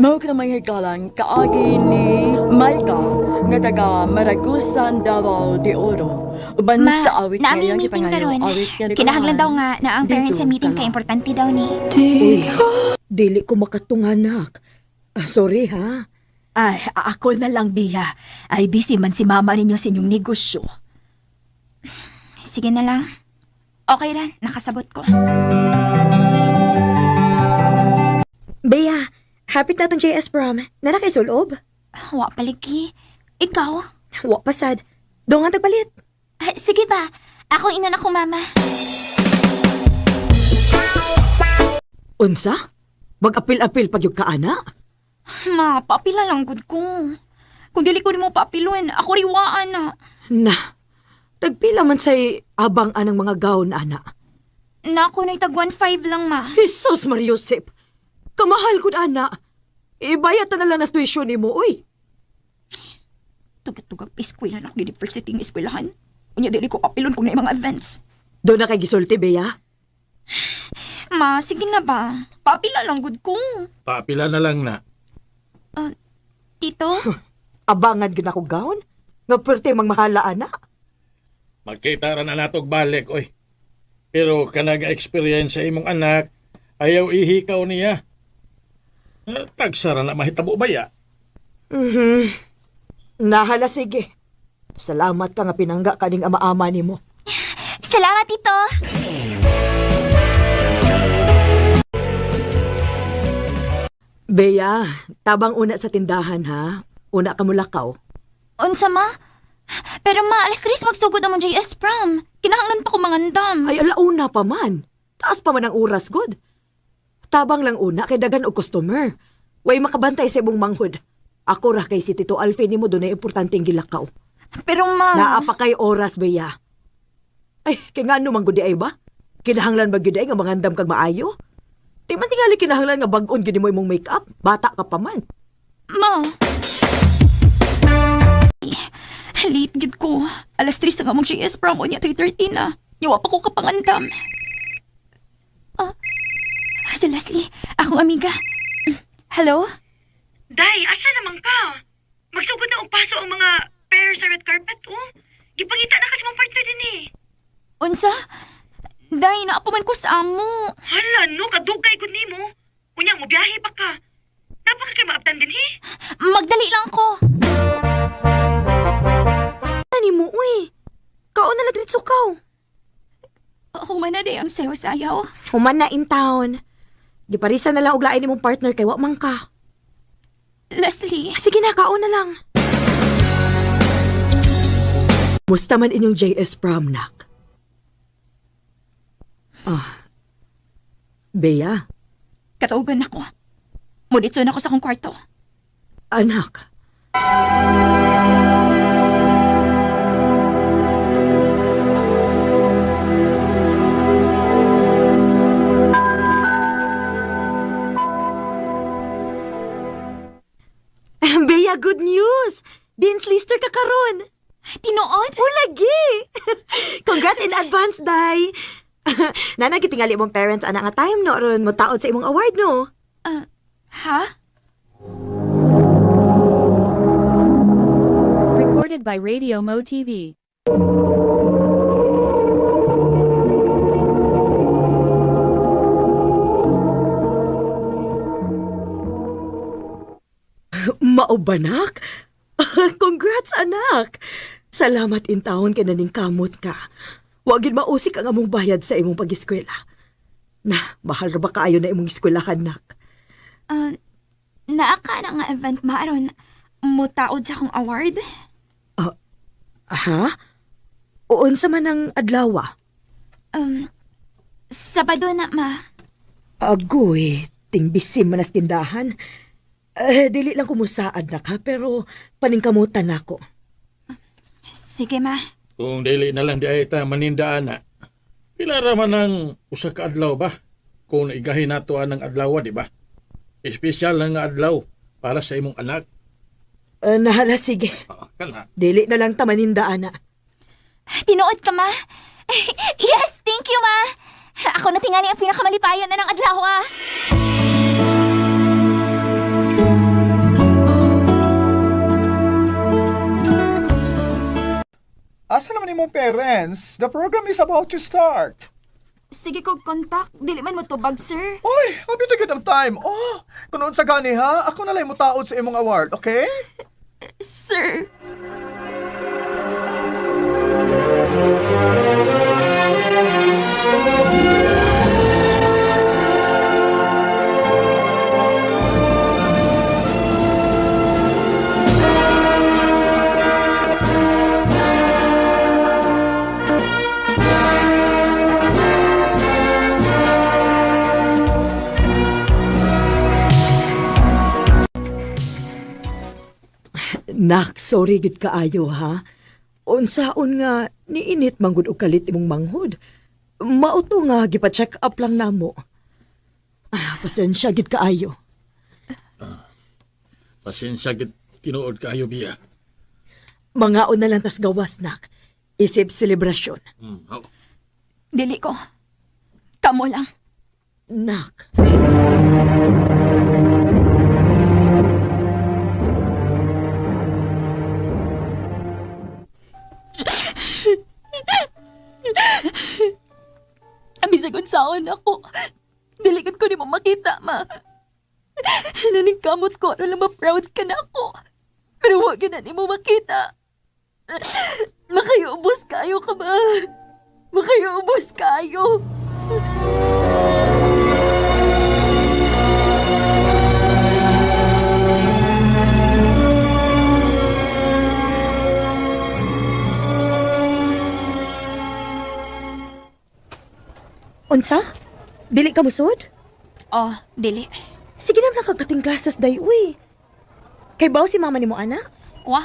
Mao ka may hikalang kaagi ni Maika nga taga Maragusan, Davao de Oro. Uban
Ma,
sa awit
naami
ngayang
meeting
gipangayo,
karon.
awit nga ni
Kinahanglan daw nga na ang parents
Dito
sa meeting
ka
kay
lang.
importante daw ni.
Uy, dili ko makatunganak. Ah, sorry ha.
Ay, ako na lang, Bea. Ay, busy man si mama ninyo sa inyong negosyo.
Sige na lang. Okay ra, nakasabot ko.
Bea, hapit na tong JS prom. Nana kay sulob?
Wa palagi. Ikaw?
Wa pasad. Doon nga tagpalit.
Ah, sige ba? Ako ina na ko, mama.
Unsa? Mag-apil-apil pag yung kaana?
Ma, paapila lang gud ko. Kung dili ko nimo paapilon, ako riwaan na.
Na, tagpila man say abang anang mga gown, ana.
Na ako na'y tag 1.5 lang, ma.
Jesus Mariosep! Kamahal gud ana. Ibayat na lang na tuition nimo, uy.
Tugag-tugag eskwela na ako university ng eskwelahan. Unya dili ko apilon kung na mga events.
Doon na kay gisulti, Bea.
Ma, sige na ba? Paapila lang gud ko.
Paapila na lang na.
Tito?
Abangan gud ako gown. Nga perte mang mahala, ana.
Magkita ra na natog balik, oy. Pero kanang experience sa imong anak, ayaw ihikaw niya. Eh, Tagsara na mahitabo ba ya?
Mhm. Nahala, sige. Salamat ka nga pinangga kaning ama-ama nimo.
Salamat, Tito!
Bea, tabang una sa tindahan ha. Una ka mulakaw.
Unsa, ma? Pero ma, alas 3 magsugod ang mong JS prom. Kinahanglan pa ko mangandam.
Ay, alauna pa man. Taas pa man ang oras, good. Tabang lang una kay dagan og customer. Way makabantay sa imong manghod. Ako ra kay si Tito Alfie nimo dunay importanteng gilakaw.
Pero ma...
Naa pa kay oras, Bea. Ay, kay ngano man gud di ay ba? Kinahanglan ba gyud ay nga mangandam kag maayo? Di man tingali kinahanglan nga bag-on gyud nimo imong makeup. Bata ka pa man.
Ma! Late gid ko. Alas 3 ang among JS prom. Unya 3:30 na. Yawa pa ko kapangandam. Ah, si Leslie, akong amiga. Hello?
Day, asa naman ka? Magsugod na og paso ang mga pair sa red carpet, oh. Gipangita na kasi mong partner din eh.
Unsa? Day, naapaman ko sa amo.
Hala, no, kadugay gud nimo. Unya mo biyahe pa ka. Napaka kay maabtan din he.
Magdali lang ko.
Ani mo, uy. Kaon na lagrit sukaw.
Human na day ang sayo sayaw.
Human na in town. Giparisa na lang og lain nimong partner kay wa man ka.
Leslie,
Sige na, kaon na lang. Musta man inyong JS prom, nak? Ah. Bea,
katugan ako. Muditso na ako sa akong kwarto.
anak. Bea, good news! Dean's Lister ka karon.
Tinuod?
Ulagi! Congrats in advance, Day! Nana, gitingali mong parents ana nga time no ron mo taod sa imong award no.
Ha?
Recorded by Radio Mo TV.
Maubanak? Congrats, anak! Salamat in taon kay naning kamot ka. Wag gid mausik ang among bayad sa imong pag-eskwela. Na, mahal ra ba kaayo na imong eskwelahan, nak?
Uh, naa ka na nga event maaron. Mutaod sa akong award.
Ha? Uunsa man ang adlaw?
Um, Sabado na, ma.
Agoy, tingbisim man as tindahan. Eh, dili lang kumusaad na ka, pero paningkamutan nako.
Sige, ma.
Kung dili na lang di ay ta manindaan na. Pila ra man ang usa ka adlaw ba? Kung naigahin nato ang adlaw, di ba? Espesyal lang nga adlaw para sa imong anak.
Eh, nahala, sige.
Ah, kana.
Dili na lang tamaninda, ana.
Tinuod ka, ma. Yes, thank you, ma. Ako na tingali ang pinakamalipayan na ng adlaw, ah.
Asa naman imong parents? The program is about to start.
Sige ko contact, dili man mo tubag, sir.
Oy, abi na gud ang time. Oh, kuno sa gani ha, ako na lang motaod sa imong award, okay?
Sir.
Nak, sorry gid kaayo ha. Unsaon nga niinit manggod og kalit imong manghod. Mao to nga gipa-check up lang namo. Ah, pasensya gid kaayo.
Pasensya gid tinuod kaayo biya.
Mangaon na lang tas gawas nak. Isip selebrasyon.
Haw.
Dili ko. Kamo lang.
Nak.
Bisag unsaon ako. Dili gud ko nimo makita, ma. Naningkamot ko aron lang ma-proud ka na ako. Pero wa gyud na nimo makita. Makayubos kayo ka ba? Makayubos kayo.
Unsa? Dili ka musod?
Oh, dili.
Sige na nakagating classes day uy. Kay baw si mama nimo ana?
Wa.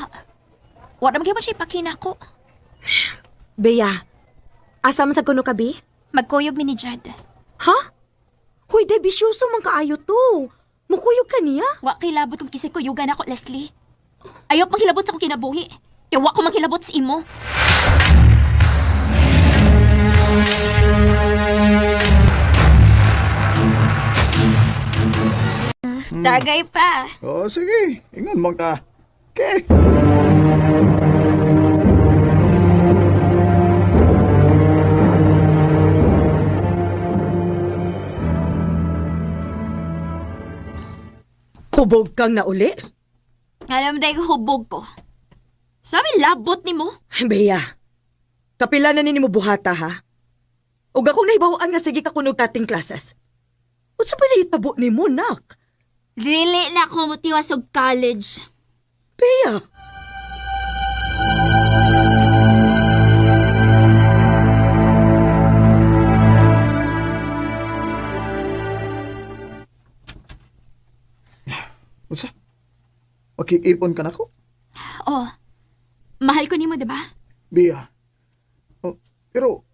Wa na magyapon siya ipakina ko.
Bea, asa man sa kuno ka bi?
Magkuyog mi ni Jad.
Ha? Hoy, day bisyoso man kaayo to. Mukuyog ka niya?
Wa kay labot kung kisay kuyugan ako, Leslie. Ayaw pang hilabot sa akong kinabuhi. Kaya wa ko manghilabot sa imo. Tagay pa.
Oh, sige. Ingon man ka. Okay.
Hubog kang nauli?
Alam dahil hubog ko. Sabi labot ni mo.
Bea, kapila na nini mo buhata ha? Ug akong nahibaw-an nga sige ka kunog kating classes. Unsa pa nahitabo nimo, nak?
Dili na ako motiwas og college.
Bea!
Unsa? Makikipon ka nako?
Oh, mahal ko nimo, diba?
Bia. Oh, pero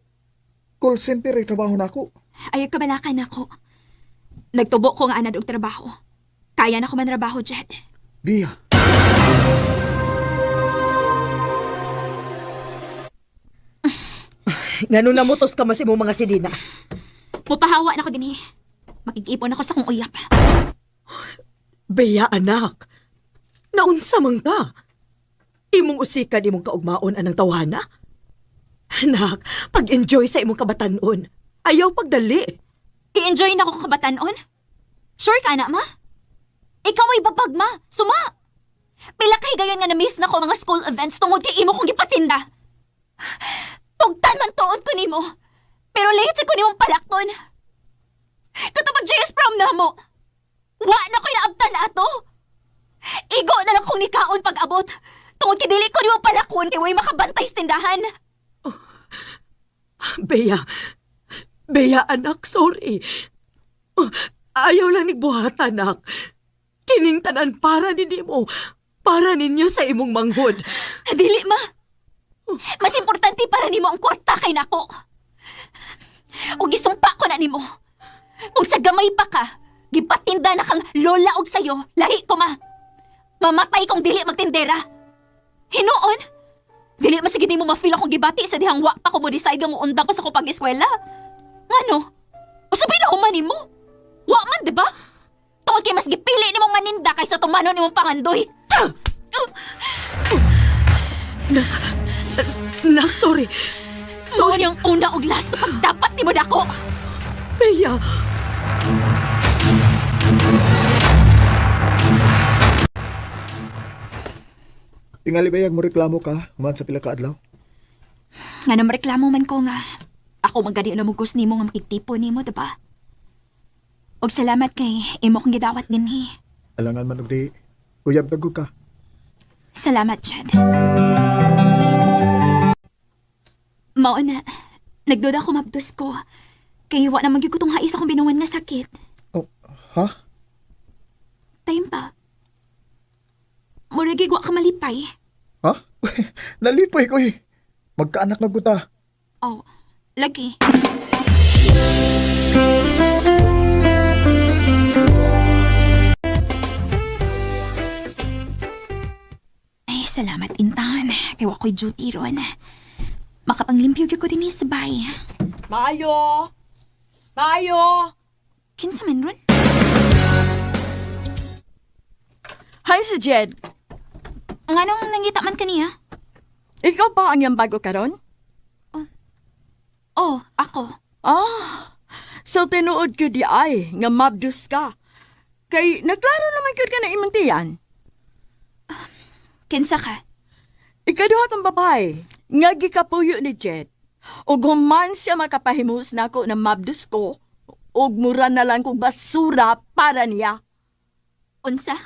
call center ay trabaho nako.
Ayaw kabalakan ako. Nagtubo ko nga anad og trabaho. Kaya na ko man trabaho, Jed.
Bia.
Ngano namutos ka mas imong mga silina?
Mupahawa na ko dinhi. Makig-ipon ako sa kong uyap.
Bea, anak. Naunsa man ka? Imong usikan imong kaugmaon anang tawhana? Anak, pag-enjoy sa imong kabatanon. Ayaw pagdali.
I-enjoy na ko kabatanon? Sure ka na, ma? Ikaw mo'y babag, ma. Suma! Pila kay gayon nga na-miss na ko mga school events tungod kay imo kong gipatinda. Tugtan man tuod ko nimo. Pero late sa ko nimong palakton. Katong JS prom na mo. Wa na ko'y naabtan ato. Igo na lang kong nikaon pag-abot. Tungod kay dili ko nimo palakon kay way makabantay sa tindahan.
Bea, Bea anak, sorry. Oh, ayaw lang nigbuhat, anak. Kining tanan para ni nimo, para ninyo sa imong manghod.
Dili, ma. Mas importante para nimo ang kwarta kay nako. O gisumpa ko na nimo. Kung sa gamay pa ka, gipatinda na kang lola og sayo, lahi ko ma. Mamatay kong dili magtindera. Hinuon, dili masige nimo ma-feel akong gibati sa dihang wa pa ko mo decide nga muundang ko sa akong pag-eskwela. Ngano? Usa ba man nimo? Wa man, di ba? Tungod kay mas gipili nimong maninda kaysa tumanon nimong pangandoy.
Nak, sorry.
Sorry. Ang una og last na pagdapat nimo nako.
Bea!
Tingali bayag mo reklamo ka, human sa pila ka adlaw.
Nga na mareklamo man ko nga. Ako magani na mugos nimo nga makigtipo nimo, diba? Og salamat kay imo kong gidawat dinhi.
Alangan man og di, uyab tago ka.
Salamat, Chad. Mao na, nagduda ko mabdos ko. Kay wa na magyud ko tong hais akong binuwan nga sakit.
Oh, ha?
Time pa. Murag wa ka malipay.
Ha? Nalipay ko eh. Magkaanak na guta.
Oh, lagi. Ay, salamat, Intan. Kay wa ko'y duty ron. Makapanglimpyo gyud ko dinhi sa bay.
Maayo! Maayo!
Kinsa man ron?
Hi si Jed.
Nganong nangita man kaniya?
Ikaw ba ang iyang bago karon?
Oh, ako.
Ah, so tinuod ko di ay nga mabdus ka. Kay naklaro naman gyud ka na imong tiyan.
Kinsa ka?
Ikaduha tong babae nga gikapuyo ni Jed. Ug human siya makapahimus nako na mabdus ko ug mura na lang kog basura para niya.
Unsa?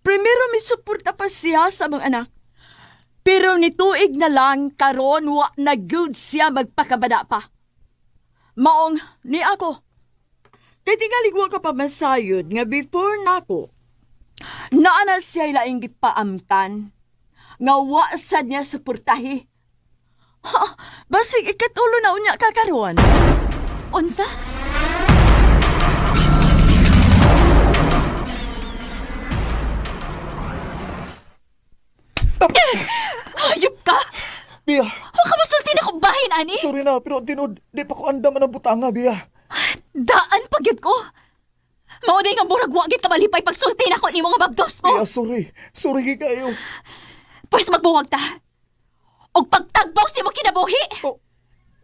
Primero misuporta pa siya sa mga anak. Pero nituig na lang karon wa na good siya magpakabada pa. Maong ni ako. Kay tingali wa ka pa masayod nga before nako. Naa na siya laing gipaamtan nga wa sad niya suportahi. Ha, basig ikatulo na unya ka karon.
Unsa? Hayop ka!
Bea,
Huwag ka masulti na kong bahin, ani!
sorry na, pero ang tinuod, di pa ko andam ang butanga, Bea.
Daan pagyud ko! Mao day nga murag wa gyud ka malipay pagsulti nako nimo nga mabdos ko.
Bea, sorry. Sorry gid kayo.
Pwes magbuwag ta. Og pagtagbaw sa imong kinabuhi.
Oh,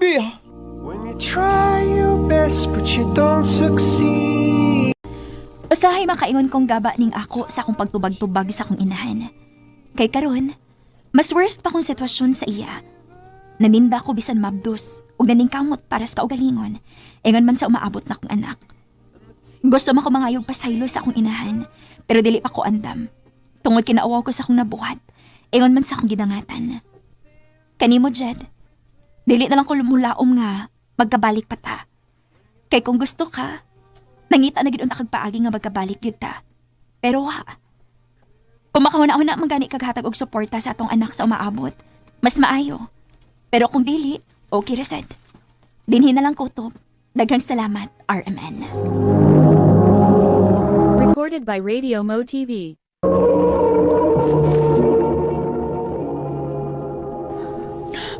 Bea!
When you try your best but you don't succeed.
Usahay makaingon kong gaba ning ako sa akong pagtubag-tubag sa akong inahan. Kay karon, mas worst pa kong sitwasyon sa iya. Naninda ko bisan mabdos ug naningkamot para sa kaugalingon. Ingon man sa umaabot na akong anak. Gusto man ko mangayog pasaylo sa akong inahan, pero dili pa ko andam. Tungod kinaawaw ko sa akong nabuhat, ingon man sa akong gidangatan. Kanimo, Jed, dili na lang ko lumulaom nga magkabalik pa ta. Kay kung gusto ka, nangita na gid unta kag paagi nga magkabalik gyud ta. Pero wa. Kung makahuna-huna man gani kag hatag og suporta sa atong anak sa umaabot, mas maayo. Pero kung dili, okay ra sad. Dinhi na lang kutob. Daghang salamat, RMN.
Recorded by Radio Mo TV.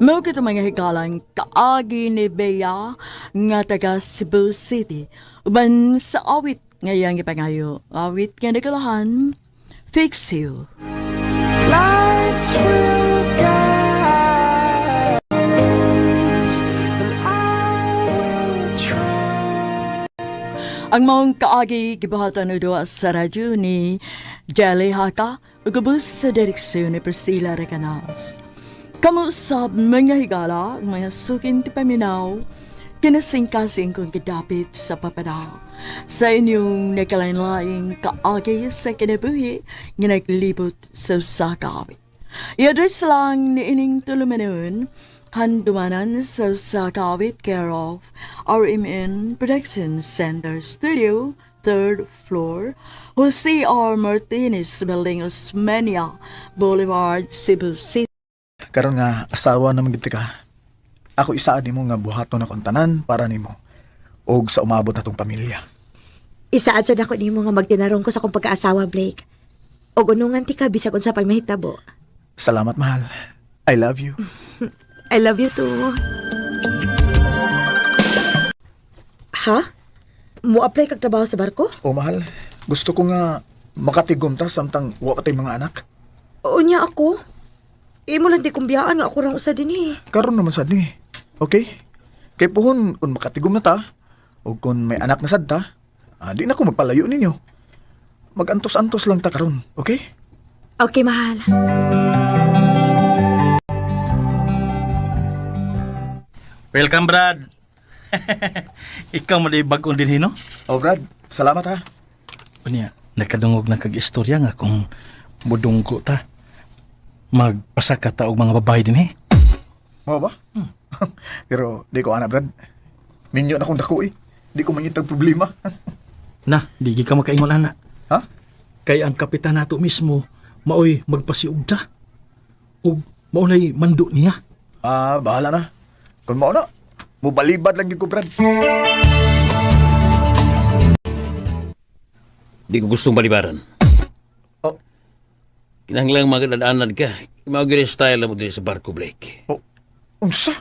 Mao kito mga higalang kaagi ni Bea nga taga Cebu City. Uban sa awit nga iyang gipangayo. Awit nga nagkalahan, Fix You.
Lights will guide us, and I will try.
Ang maong kaagi gibuhatan og duha sa radyo ni Jelly Haka ug ubos sa direksyon ni Priscilla Recanals. Kamo sab mga higala, ang mga sukin ti paminaw, kinasingkasing kong gidapit sa papada. Sa inyong nagkalain-laing kaagi sa kinabuhi nga naglibot sa usa ka awit. I-address lang ni ining tulumanon, handumanan sa usa ka awit care of RMN Production Center Studio, third floor, Jose R. Martinez Building, Osmeña Boulevard, Cebu City.
Karon nga asawa na magid ka. Ako isaad nimo nga buhaton akong tanan para nimo og sa umabot natong pamilya.
Isaad sad ako nimo nga magtinarong ko sa akong pagkaasawa, Blake. Og unungan ti ka bisag unsa pay mahitabo.
Salamat mahal. I love you.
I love you too. Ha? Mo-apply kag trabaho sa barko?
O mahal, gusto ko nga makatigom ta samtang wa pa tay mga anak.
Unya ako. Imo lang di kumbiyaan nga ako rang usa dinhi.
Karon naman sad ni. Okay? Kay puhon kung makatigom na ta o kung may anak na sad ta, di na ko magpalayo ninyo. Magantos-antos lang ta karon, okay?
Okay, mahal.
Welcome, Brad. Ikaw mo di bagong din no?
Oh, Brad, salamat ha.
Unya, nakadungog na kag-istorya nga kung budunggo ta. Magpasa ka ta og mga babae din eh.
Mao ba? Pero di ko ana, Brad. Minyo na kong dako eh. Di ko mangitag problema.
Na, di gid ka makaingon ana.
Ha?
Kay ang kapitan nato mismo maoy magpasiugda. Ug mao nay mando niya.
Ah, bahala na. Kung mao na, mubalibad lang gyud ko, Brad.
Di ko gustong balibaran.
Oh.
Kinahanglang magdadaanad ka. Mao gyud ang style mo diri sa barko, Blake.
Oh, unsa?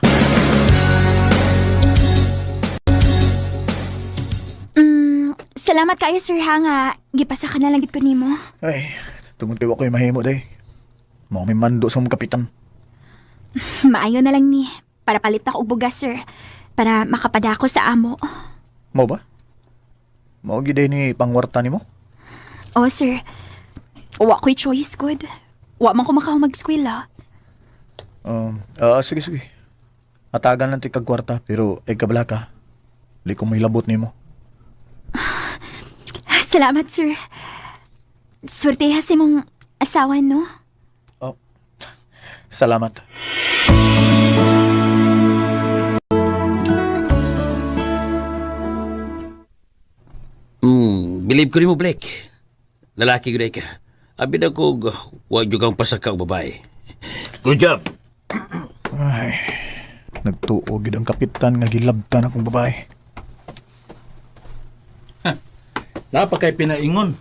Salamat kayo, sir, ha, nga gipasa ka na lang gid ko nimo.
Ay, tungod kay wa ko'y mahimo day. Mao may mando sa mong kapitan.
Maayo na lang ni. Para palit ako og bugas, sir. Para makapadako sa amo.
Mao ba? Mao gyud day ni pangwarta nimo?
Oh, sir. Wa ko'y choice, good. Wa man ko makahumag-skwela.
Sige, sige. Atagan lang ti kag kwarta, pero ay kabala ka. Di ko mahilabot nimo.
Salamat, sir. Swerteha sa imong asawa, no?
Oh. Salamat.
Believe ko nimo, Blake. Lalaki gyud ka. Abi na ko wa jud kang pasaka og babae. Good job.
Ay, nagtuo gid ang kapitan nga gilabtan akong babae.
Napakay pinaingon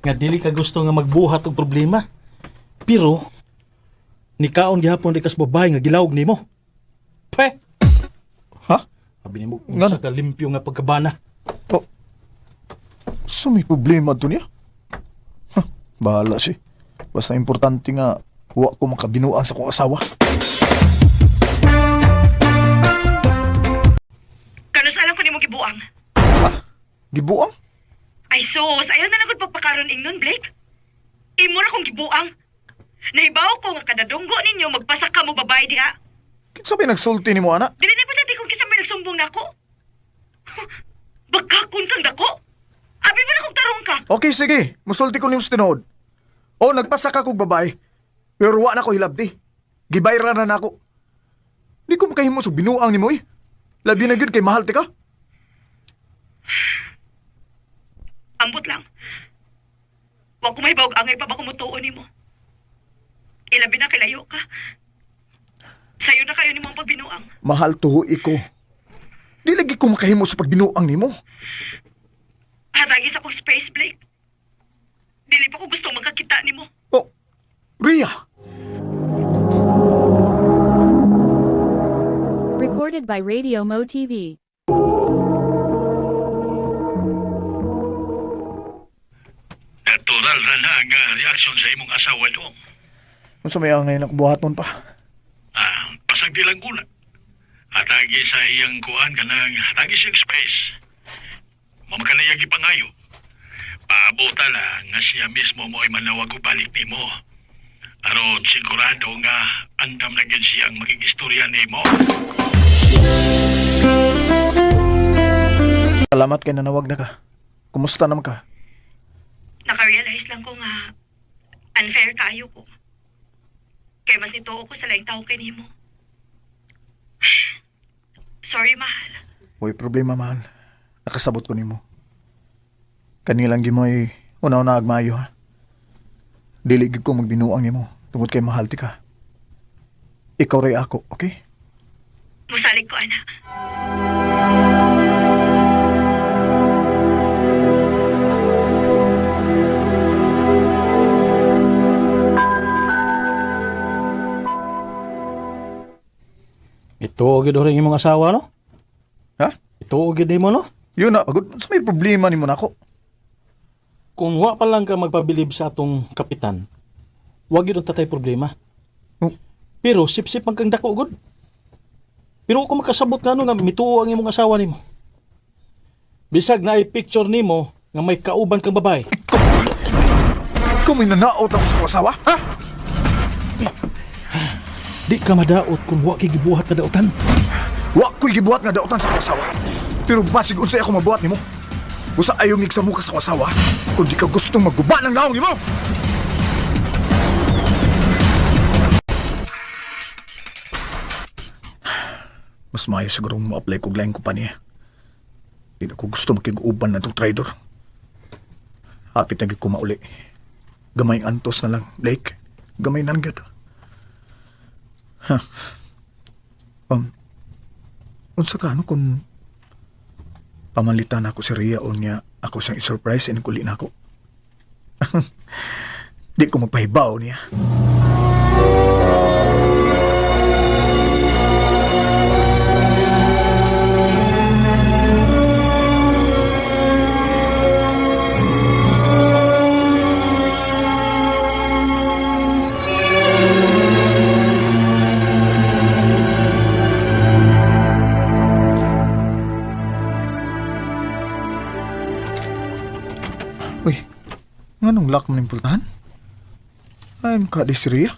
nga dili ka gusto nga magbuhat og problema. Pero nikaon gihapon di kas babae nga gilawog nimo. Pe,
Ha?
abi nimo
Ngano?
unsa ka limpyo nga pagkabana.
Oh. So may problema to niya? Huh, bahala si. Basta importante nga wa ko makabinuan sa akong asawa.
Kanus alam ko nimo gibuang.
Gibuang?
Ay sus, ayaw na nagud pagpakaron ingnon, Blake. Imo ra kong gibuang. Nahibaw ko nga kada dunggo ninyo magpasak ka mo babae diha.
Kinsa may nagsulti nimo ana?
Dili na pala kung kinsa may nagsumbong nako. Bagkakon kang dako. Abi mo na kung tarong ka.
Okay, sige. Musulti ko nimo sa tinuod. O, nagpasa ka kog babae. Pero wa na ko hilabti. Gibayra na nako. Di ko makahimo sa binuang nimo eh. Labi na gyud kay mahal ti ka.
Ambot lang. Wa ko mahibawg angay pa ba kumutuo nimo. Ilabi na kay layo ka. Sayo na kayo nimo ang pagbinuang.
Mahal tuho iko. Di lagi ko makahimo sa pagbinuang nimo.
Hatagi sa kong space, Blake. Dili pa ko gusto magkakita nimo.
Oh, Ria!
Recorded by Radio Mo TV.
Natural ra na nga reaksyon sa imong asawa doon.
Unsa may angay nakbuhaton pa?
Ah, pasag di lang guna. Hatagi sa iyang kuan kanang hatagi siyang space. Mamakanaya gipangayo. Paabota lang nga siya mismo mo'y manawag og balik nimo. Aron sigurado nga andam na gyud siyang maging istorya nimo.
Salamat kay nanawag na ka. Kumusta naman ka?
Naka-realize lang ko nga unfair kaayo ko. Kay mas nituo ko sa laing tao kay nimo. Sorry, mahal.
Uy, problema mahal. Nakasabot ko nimo. Kanilang gimoy una-una agmayo ha. Dili gid ko magbinuang nimo tungod kay mahal ti ka. Ikaw ray ako, okay?
Musalig ko, anak.
Ito gid rin imong asawa no?
Ha?
Ito gid nimo no?
Yun na, pagod. Sa may problema nimo nako.
Kung wa pa lang ka magpabilib sa atong kapitan, wa gyud ang tatay problema.
Oh.
Pero sip-sip man kang dako gud. Pero ako makasabot nga nga mituo ang imong asawa nimo. Bisag naay picture nimo nga may kauban kang babae.
Ikaw may nanaot ako sa akong asawa, ha?
Di ka madaot kung wa kay gibuhat nga daotan.
Wa ko'y gibuhat nga daotan sa akong asawa. Pero basig unsay ako mabuhat nimo. Usa ayaw migsa mo ka sa akong asawa kung di ka gustong magguba ng naong nimo. Mas maayo siguro mo-apply kog laing kumpanya. Di na ko gusto makig-uban na itong trader. Hapit na gyud ko mauli. Gamay antos na lang, Blake. Gamay na lang gyud. Ha. Unsa ka ano kung pamalitan ako si Rhea o niya ako siyang i-surprise inikuli na ako. Di ko magpahibaw niya. Uy, nganong lock man yung pultahan? Ay, makadi si Rhea.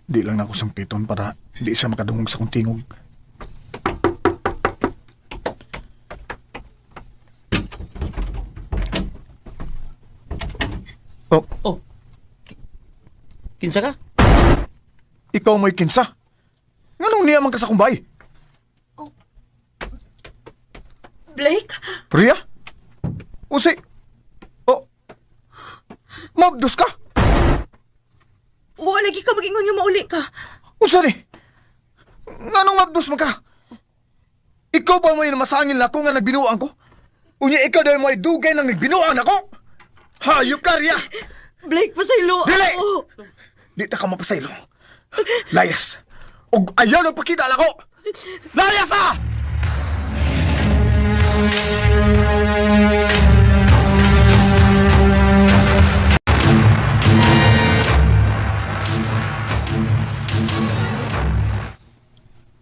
Di lang na ako sampiton para di siya makadungog sa kong tingog. Oh.
Oh. Kinsa ka?
Ikaw mo'y kinsa. Nganong niya man ka sa kumbay?
Blake?
Rhea? Usi? Oh. Mabdos ka?
Wa lagi ka magingon nga mauli ka.
Unsa ni? Nganong mabdos man ka? Ikaw pa may namasangil nako nga nagbinuang ko? Unya ikaw dahil mo ay dugay nang nagbinuang nako? Hayop ka, Rhea!
Blake, pasaylo
Dili!
ako.
Di ta ka mapasaylo. Layas! Og ayaw na pakita nako! Layas ah!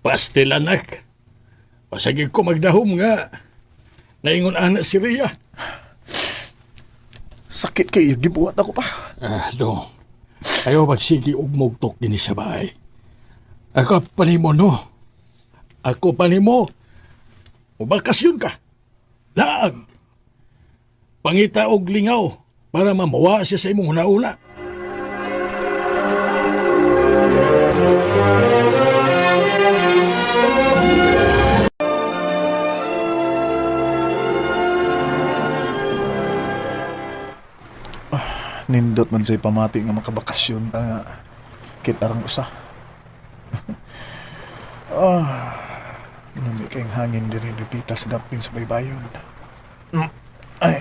Pastil anak. Pasagig ko magdahom nga. Naingon ana si Rhea.
Sakit kay gibuhat ako pa.
Ah, do. Ayaw magsigi og mugtok dinhi sa bahay. Ako pa nimo no. Ako pa nimo. Mubakasyon ka. Laag. Pangita og lingaw para mamawa siya sa imong hunauna.
Nindot man say pamati nga makabakasyon ta nga kita rang usa. Ah, lami kayong hangin diri dipita sa dapin sa baybayon. Ay,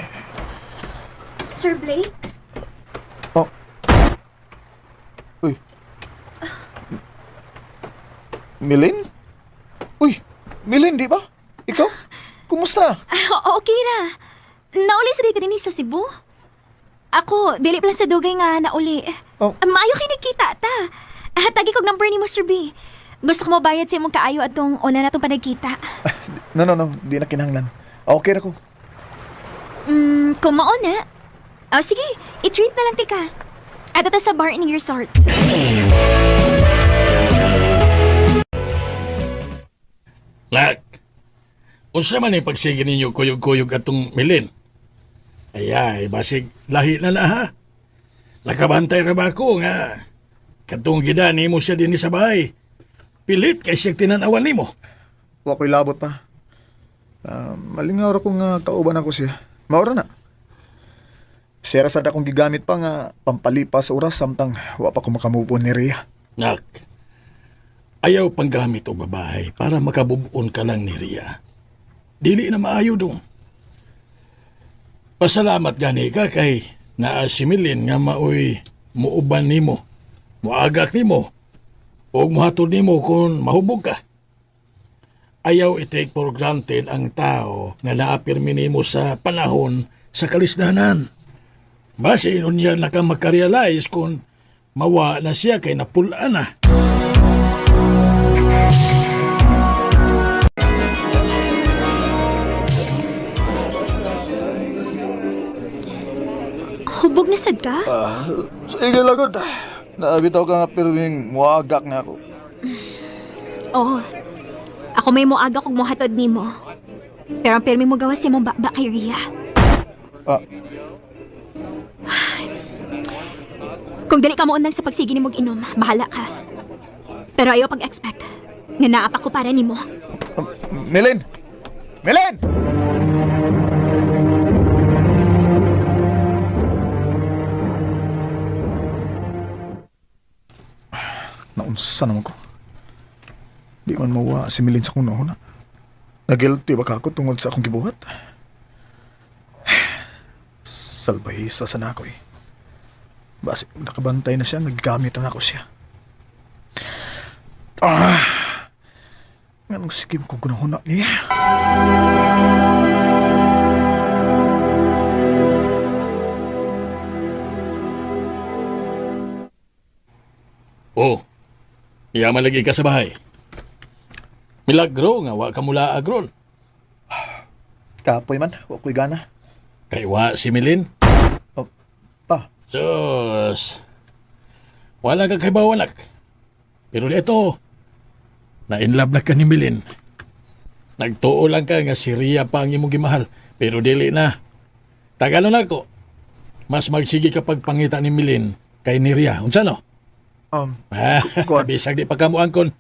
Sir Blake?
oh. Uy. Milin? Uy, Milin, di ba? Ikaw? Kumusta?
Ah, okay ra. Nauli sa di ka din sa Cebu? Ako, dili pa lang sa dugay nga nauli.
Oh.
Maayo kay nagkita ta. Ah, tagi kog number ni mo, Sir B. Gusto ko mobayad sa imong kaayo atong una natong panagkita.
No, no, no. Di na kinahanglan. Okay ra ko.
Kung mao na. Oh, sige, i-treat na lang tika. Adto ta sa bar in resort.
Nak, unsa man yung pagsige ninyo kuyog-kuyog atong milin? Ay, basig lahi na na ha. Nakabantay ra ba ako nga katong gida nimo siya dinhi sa bahay. Pilit kay siyang tinanawan nimo.
Wa ko'y labot pa. Ah, malingaw ra ko nga kauban ako siya. Maura na. Sera sad akong gigamit pa nga pampalipas oras samtang wa pa ko makamove on ni Rhea.
Nak, ayaw panggamit og babae para makabubuon ka lang ni Ria. Dili na maayo dong. Pasalamat gani ka kay naa si Milin nga maoy muuban nimo, muagak nimo, ug muhatod nimo kung mahubog ka. Ayaw i-take for granted ang tao nga naapirmi nimo sa panahon sa kalisdanan. Basi unya na ka makarealize kung mawa na siya kay napulaan na.
Hubog na sad ka?
Ah, sige lagod. Naabitaw ka nga pirming muagak na ako.
Oo. Ako may moaga kog mohatod nimo. Pero ang pirmi mo gawas imong baba kay Ria.
Ah.
Kung dili ka mo undang sa pagsige nimo og inom, bahala ka. Pero ayaw pag-expect nga naa pa ko para nimo.
Melin! Melin! Naunsa naman ko. Di man mawa si Milin sa akong nauna. Nagilty ba ka ako tungod sa akong gibuhat? Salbahisa sa na ako eh. Basi, nakabantay na siya, naggamit na ako siya. Ah! Nganong sige ko gunahuna niya?
Oh, yaman lagi ka sa bahay. Milagro nga wa ka mula agron.
Kapoy man, wa ko'y gana.
Kay wa si Milin.
Oh, pa.
Sus. Wala ka kay bawanak. Pero ito, na in love na ka ni Milin. Nagtuo lang ka nga si Ria pa ang imong gimahal, pero dili na. Tagalo na ko. Mas magsige ka pagpangita ni Milin kay ni Ria. Unsa no? Ah, bisag di pa ka moangkon.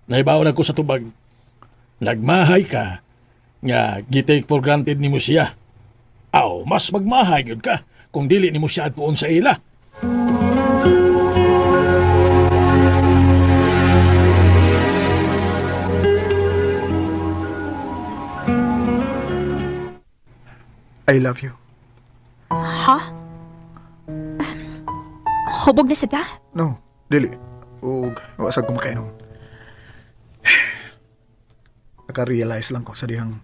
Naibaon ako sa tubag. Nagmahay ka nga gitake for granted nimo siya. Aw, mas magmahay gyud ka kung dili nimo siya adtuon sa ila.
I love you.
Ha? Hubog na sad ka?
No, dili. Ug wa sad ko makainom. Naka-realize lang ko sa dihang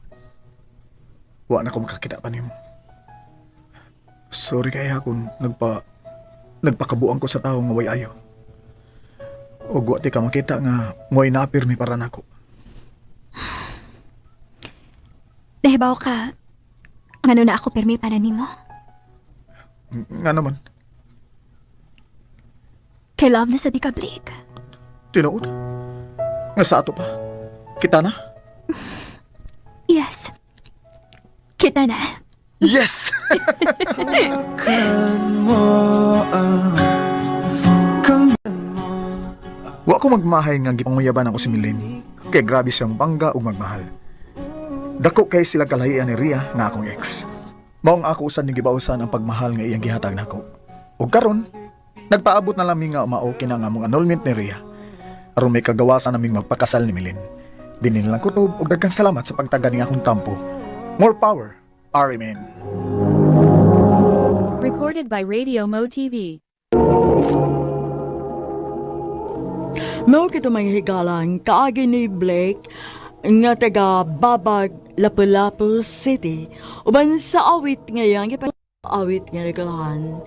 wa na ko makakita pa nimo. Sorry kaya kung nagpakabuang ko sa tawo nga way ayo. Ug wa ti ka makita nga mo'y naapirmi para nako.
Nahibaw ka ngano na ako pirmi para nimo.
Nga naman,
Kay love na sa di ka, Blake.
tinuod. Nga sa ato pa. Kita na?
Yes. Kita na.
Yes! Wa ko magmahay nga gipanguyaban ako si Milene. Kay grabe siyang bangga ug magmahal. Dako kay sila kalahian ni Ria nga akong ex. Maong ako usan ni gibausan ang pagmahal nga iyang gihatag nako. Ug karon, nagpaabot na lami nga maoki na nga among annulment ni Ria. Aron may kagawasan naming magpakasal ni Milene. Dinin lang kutob ug daghang salamat sa pagtaga ni akong tampo. More power, RMN.
Recorded by Radio Mo TV.
Mao kito mga higalang kaagi ni Blake nga taga Babag, Lapu-Lapu City. Uban sa awit ngayang awit nga nagalahan.